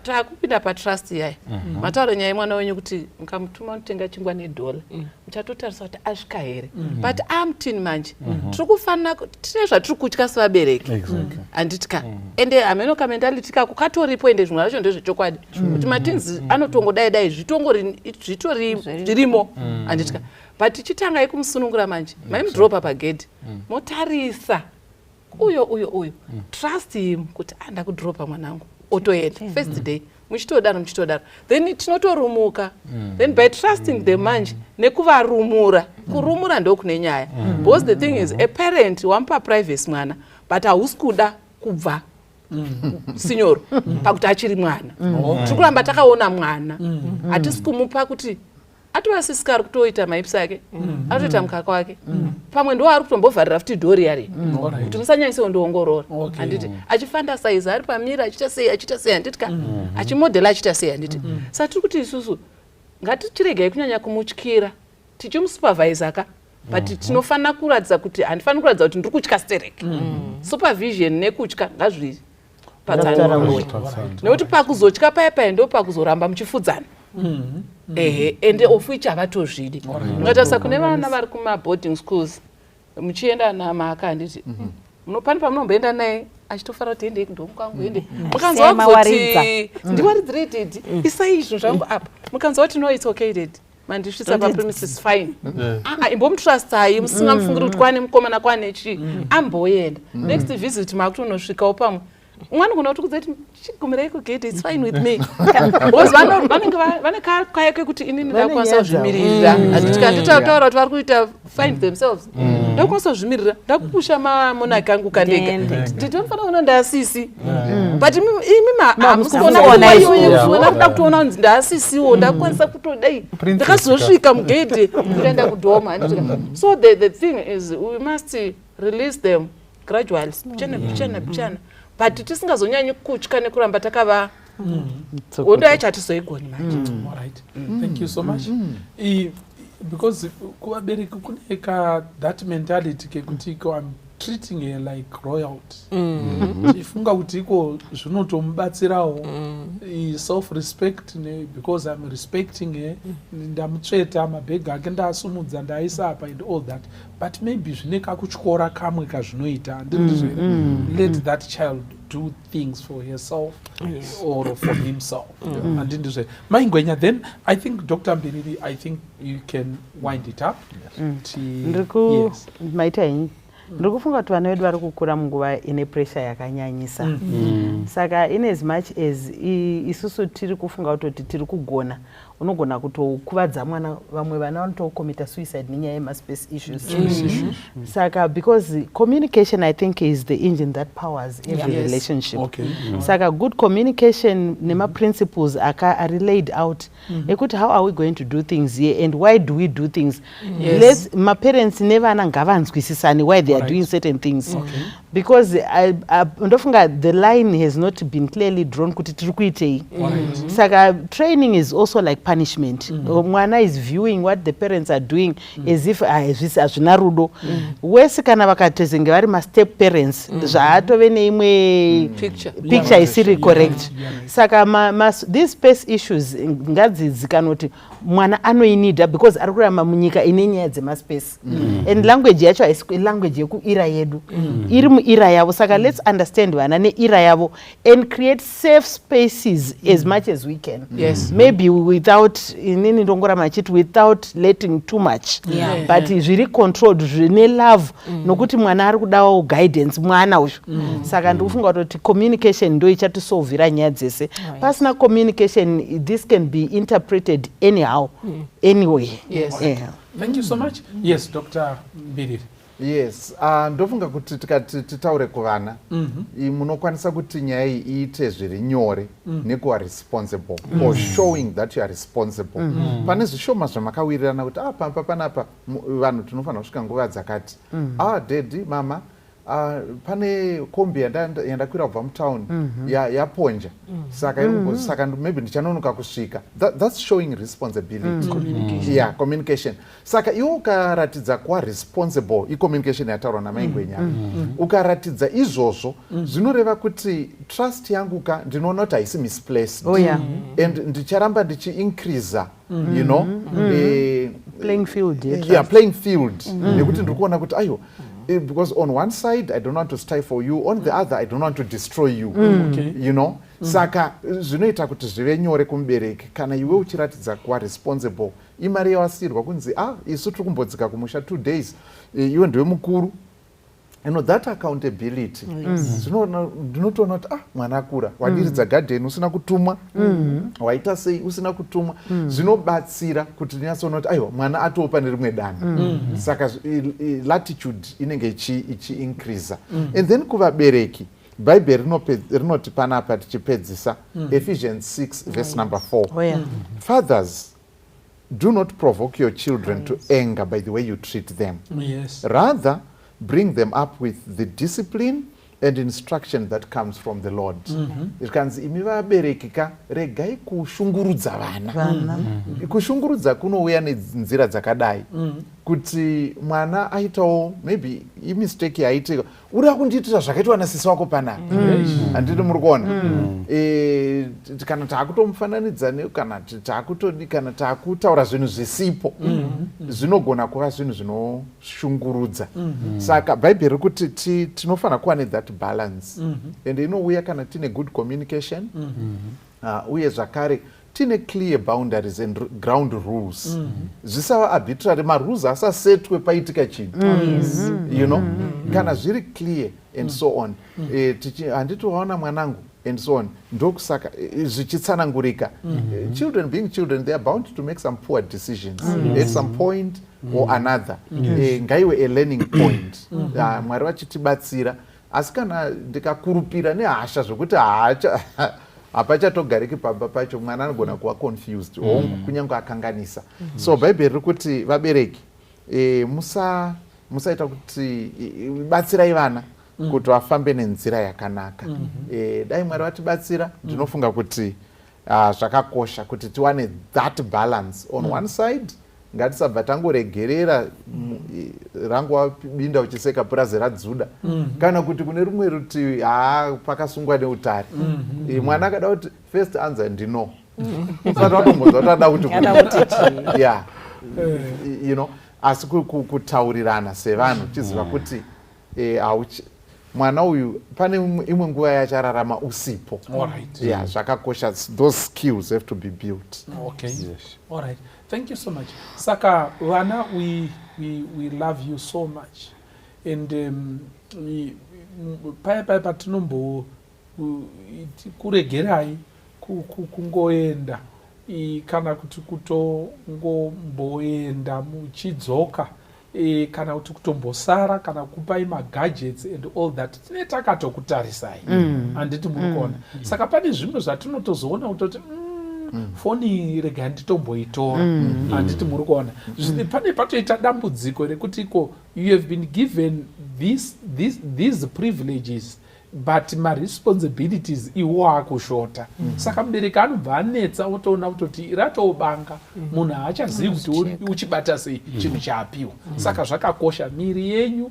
takupinda patrust iyaya. Mataura nyaya yemwana wenyu kuti mukamutuma unotenga chingwa nedhola, muchatotarisa kuti asvika here, but amuteen manje tiri kufanira tine zvatiri kutya sevabereki, handiti ka? Ende hameno kamentality kako katoripo, ende zvimwe zvacho ndezvechokwadi kuti mateens anotongodai dai zvitongori zvitori zvirimo, handiti ka? But tichitangai kumusunungura manje, maimudropa pagedhi, motarisa uyo uyo uyo, trust him kuti anda kudropa mwanangu, otoenda first day, muchitodaro muchitodaro, then tinotorumuka. Then by trusting them manje nekuvarumura, kurumura ndokune nyaya, because the thing is, a parent wamupa privacy mwana, but hausi kuda kubva sinyoro pakuti achiri mwana. Tiri kuramba takaona mwana, hatisi kumupa kuti atova sisika, ari kutoita mahips ake, atoita mukaka wake, pamwe ndo ari kutombovharira futi dhori yari kuti musanyanyise kundiongorora, handiti? Achifantasize ari pamirror, achiita sei, achiita sei, handiti ka? Achimodela, achiita sei, handiti? Saka tiri kuti isusu ngatichiregai kunyanya kumutyira, tichimusupervisa ka, but tinofanira kuratidza kuti handifaniri kuratidza kuti ndiri kutya sterek. Supervision nekutya ngazvipatsanurwe, nekuti pakuzotya paya paya ndo pakuzoramba muchifudzana. Ehe, ende of which havatozvidi. Ungatarisa kune vana vari kumaboarding schools, muchienda namaka, handiti? Pane pamunomboenda naye achitofara kuti endei kundomu kwangu, ende mukanzwa Mawaridza. kuzoti ndiwaridzirei daddy, isai zvinhu zvangu apa, mukanzwa kuti no, it's okay daddy, mandisvitsa papremises, fine. Ah, imbomutrustai, musingamufungiri kuti kwane mukomana, kwane chii. Amboenda, next visit makutonosvikawo pamwe umwe anogona kuti kudzati chigumirei kugate, it's fine with me, because vanenge vane kaya kekuti inini Vane ndakukwanisa nyaya dzavo. kuzvimirira, handiti? Handitaura kuti vari kuita find themselves, ndakukwanisa kuzvimirira, ndakupusha mamonaki angu kandega. Ndende. Ndinofanira kuona ndaasisi, but imi hamusi hamusi kuona kuona nguva izvo. iyoyo. Kuona kuda kutoona kunzi ndaasisiwo, ndakukwanisa kutodai, Princess. ndakazosvika mugedhe ndikaenda kudhoma, handiti? So the thing is, we must release them gradually, pichana pichana pichana, but tisingazonyanyi kutya nekuramba takava hondo yacho, hatizoigoni manje. All right. Thank you so much. Because kuvabereki kune ka that mentality kekuti iko I'm treating her like royalty, chifunga kuti iko zvinotomubatsirawo self respect because I'm respecting her, ndamutsveta mabhegi ake, ndaasumudza, ndaisa apa and all that, but maybe zvine kakutyora kamwe kazvinoita, handindizvo here? Let that child do things for herself or for himself, handindizvo? Maingwenya, then I think Dr Mbiriri, I think you can wind it up. Ndiri ku maita henyu. Ndiri kufunga kuti vana vedu vari kukura munguva ine pressure yakanyanyisa. Saka in as much as isusu tiri kufunga kutoti tiri kugona, unogona kutokuvadza mwana. Vamwe vana vanotocommita suicide nenyaya yemaspace issues. Saka because communication, I think, is the engine that powers every relationship. Saka good communication nemaprinciples aka ari laid out ekuti how are we going to do things here and why do we do things. Let's maparents nevana ngavanzwisisane why they are doing certain things, because ndofunga the line has not been clearly drawn kuti tiri kuitei. Saka training is also like punishment. Mwana is viewing what the parents are doing as if hazvina rudo. Wese kana vakatezenge vari mastep parents, zvaatove neimwe picture. Picture isiri correct. Saka these space issues ngadzizikanwe kuti mwana anoinida because ari kurarama munyika ine nyaya dzemaspace, and language yacho haisi language yekuera yedu, iri muera yavo. Saka let's understand vana neera yavo and create safe spaces as much as we can. Maybe without, inini ndongoramba achiti, without letting too much, but zviri controlled, zvine love, nokuti mwana ari kudawo guidance, mwana uyu. Saka ndiri kufunga kutoti communication ndo ichatisolvira nyaya dzese. Pasina communication, this can be interpreted anyhow, anyway. Thank you so much. Yes, Dr Mbiriri. Yes, ndofunga kuti tikati titaure kuvana, munokwanisa kuti nyaya iyi iite zviri nyore nekuva responsible or showing that you are responsible. Pane zvishoma zvamakawirirana kuti pamba panapa vanhu tinofanira kusvika nguva dzakati. Daddy, mama, pane kombi yandakwira kubva mutauni yaponja, saka saka maybe ndichanonoka kusvika. That's showing responsibility. Yeah, communication. Saka iwe ukaratidza kuva responsible, icommunication yataurwa namaingwenya, ukaratidza izvozvo, zvinoreva kuti trust yangu ka ndinoona kuti haisi misplaced. And ndicharamba ndichiincreasa playing field yetrust. Yeah, playing field, nekuti ndiri kuona kuti aiwa, because on one side I don't want to stifle you, on the other I don't want to destroy you. Saka zvinoita kuti zvive nyore kumubereki kana iwe uchiratidza kuva responsible. Imari yawasiyirwa kunzi isu tiri kumbodzika kumusha 2 days, iwe ndiwe mukuru. That accountability. Ndinotoona kuti mwana akura, wadiridza gadheni usina kutumwa, waita sei usina kutumwa. Zvinobatsira kuti tinyatsoona kuti aiwa, mwana atoo pane rimwe danho. Saka latitude inenge ichiincreasa. And then kuvabereki, Bhaibheri rinoti panapa tichipedzisa, Ephesians 6 verse number 4: "Fathers, do not provoke your children to anger by the way you treat them. Rather, bring them up with the discipline and instruction that comes from the Lord." Zvikanzi, imi vabereki ka, regai kushungurudza vana. Vana. Kushungurudza kunouya nenzira dzakadai kuti mwana aitawo maybe imistake yaitika, uri kundiitira zvakaitwa nasisi wako panapa, handiti muri kuona? Kana taakutomufananidza kana taakutodi, kana taakutaura zvinhu zvisipo, zvinogona kuva zvinhu zvinoshungurudza. Saka Bhaibheri riri kuti tinofanira kuva nethat balance, and inouya kana tine good communication, uye zvakare tine clear boundaries and ground rules. Zvisava arbitrary, marules asasetwe paitika chinhu. Kana zviri clear and so on, handiti waona mwanangu and so on, ndokusaka zvichitsanangurika. Children being children, they are bound to make some poor decisions at some point or another. Ngaiwe a learning point. Mwari vachitibatsira. Asi kana ndikakurupira nehasha zvokuti haacha hapachatogariki pamba pacho, mwana anogona kuva confused. Hongu, kunyange akanganisa. So Bhaibheri riri kuti vabereki, musaita kuti batsirai vana kuti vafambe nenzira yakanaka. Dai Mwari vatibatsira. Ndinofunga kuti zvakakosha kuti tiwane that balance. On one side, ngatisabva tangoregerera rangu wabinda uchiseka purazi radzuda, kana kuti kune rumwe rutivi, haa, pakasungwa neutare. Mwana akada kuti, first answer ndino usati watombonzwa kuti ada kuti Ada kuti chii. Yeah, asi kutaurirana sevanhu tiziva kuti mwana uyu pane imwe nguva yachararama usipo. Yeah, zvakakosha. Those skills have to be built. Okay. All right. Thank you so much. Saka vana, we love you so much. And paya paya patinombo kuregerai kungoenda kana kuti kutongomboenda muchidzoka, kana kuti kutombosara kana kupai magadgets and all that, tine takatokutarisai. Handiti muri kuona? Saka pane zvimwe zvatinotozoona kutoti foni rega nditomboitora. Handiti muri kuona? Pane patoita dambudziko rekuti iko you have been given these privileges, but maresponsibilities iwo akushota. Saka mubereki anobva anetsa, otoona kutoti ratobanga, munhu haachazivi kuti uchibata sei chinhu chaapiwa. Saka zvakakosha miri yenyu,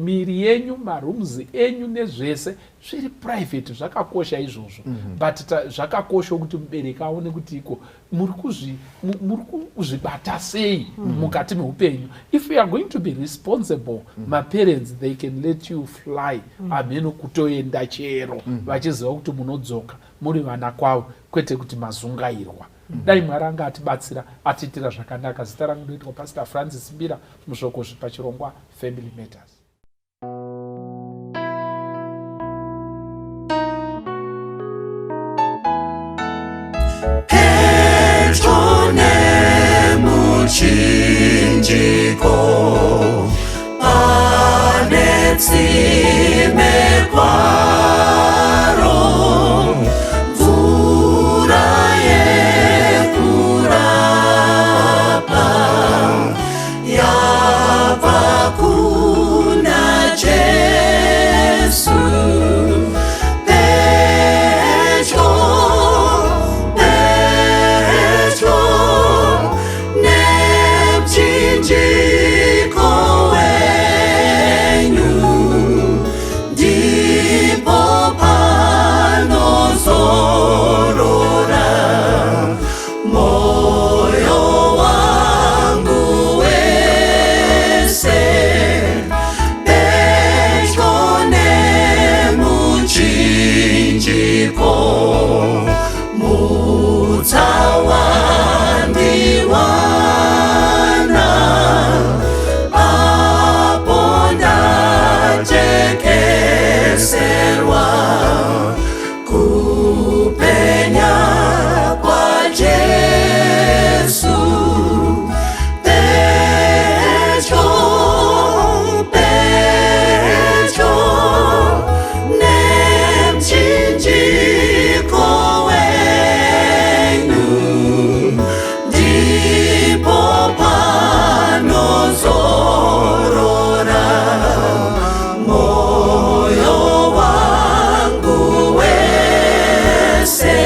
miri yenyu, marooms enyu nezvese zviri private, zvakakosha izvozvo. But zvakakosha kuti mubereki aone kuti iko muri kuzvibata sei mukati meupenyu. If you are going to be responsible, maparents, they can let you fly, hameno kutoenda chero, vachiziva kuti munodzoka muri vana kwavo, kwete kuti mazungairwa. Dai Mwari anga atibatsira, atiitira zvakanaka. Zita rangu ndoitwa Pastor Francis Mbira Muzvokozvi pachirongwa Family Matters. Pedyo nemuchinjiko pane tsime kwaro, mvura yekurapa yabva kuna Jesu. Pedyo, pedyo nemuchinjiko wenyu ndipo panozorora moyo wangu wese. Pedyo nemuchinjiko, mutsa wandiwana apo ndajekeserwa kupenya kwaJesu. Pedyo, pedyo nemuchinjiko wenyu ndipo panozorora moyo wangu wese.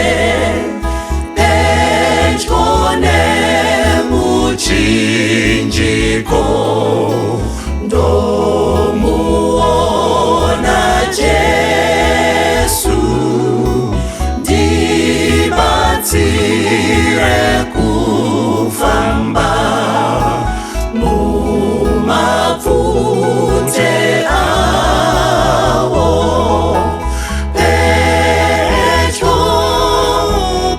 Pedyo nemuchinjiko ndomuona Jesu, ndibatsire kufamba mumapfute awo. Pedyo,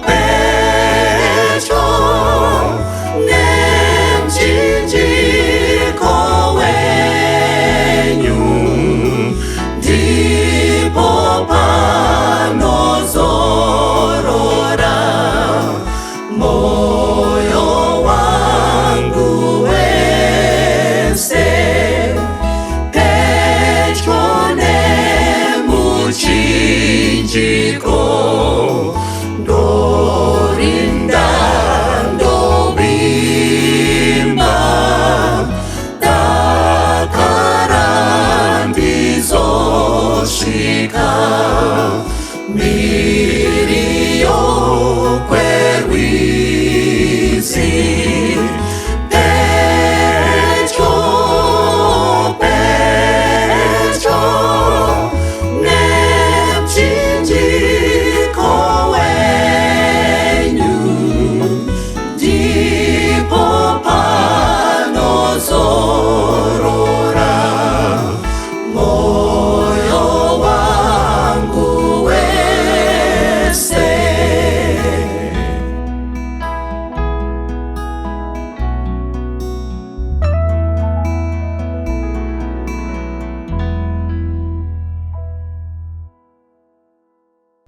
pedyo nemuchinjiko wenyu ndipo panozorora moyo wangu wese. Pedyo nemuchinjiko ndorinda, ndovimba, dakara ndizosvika.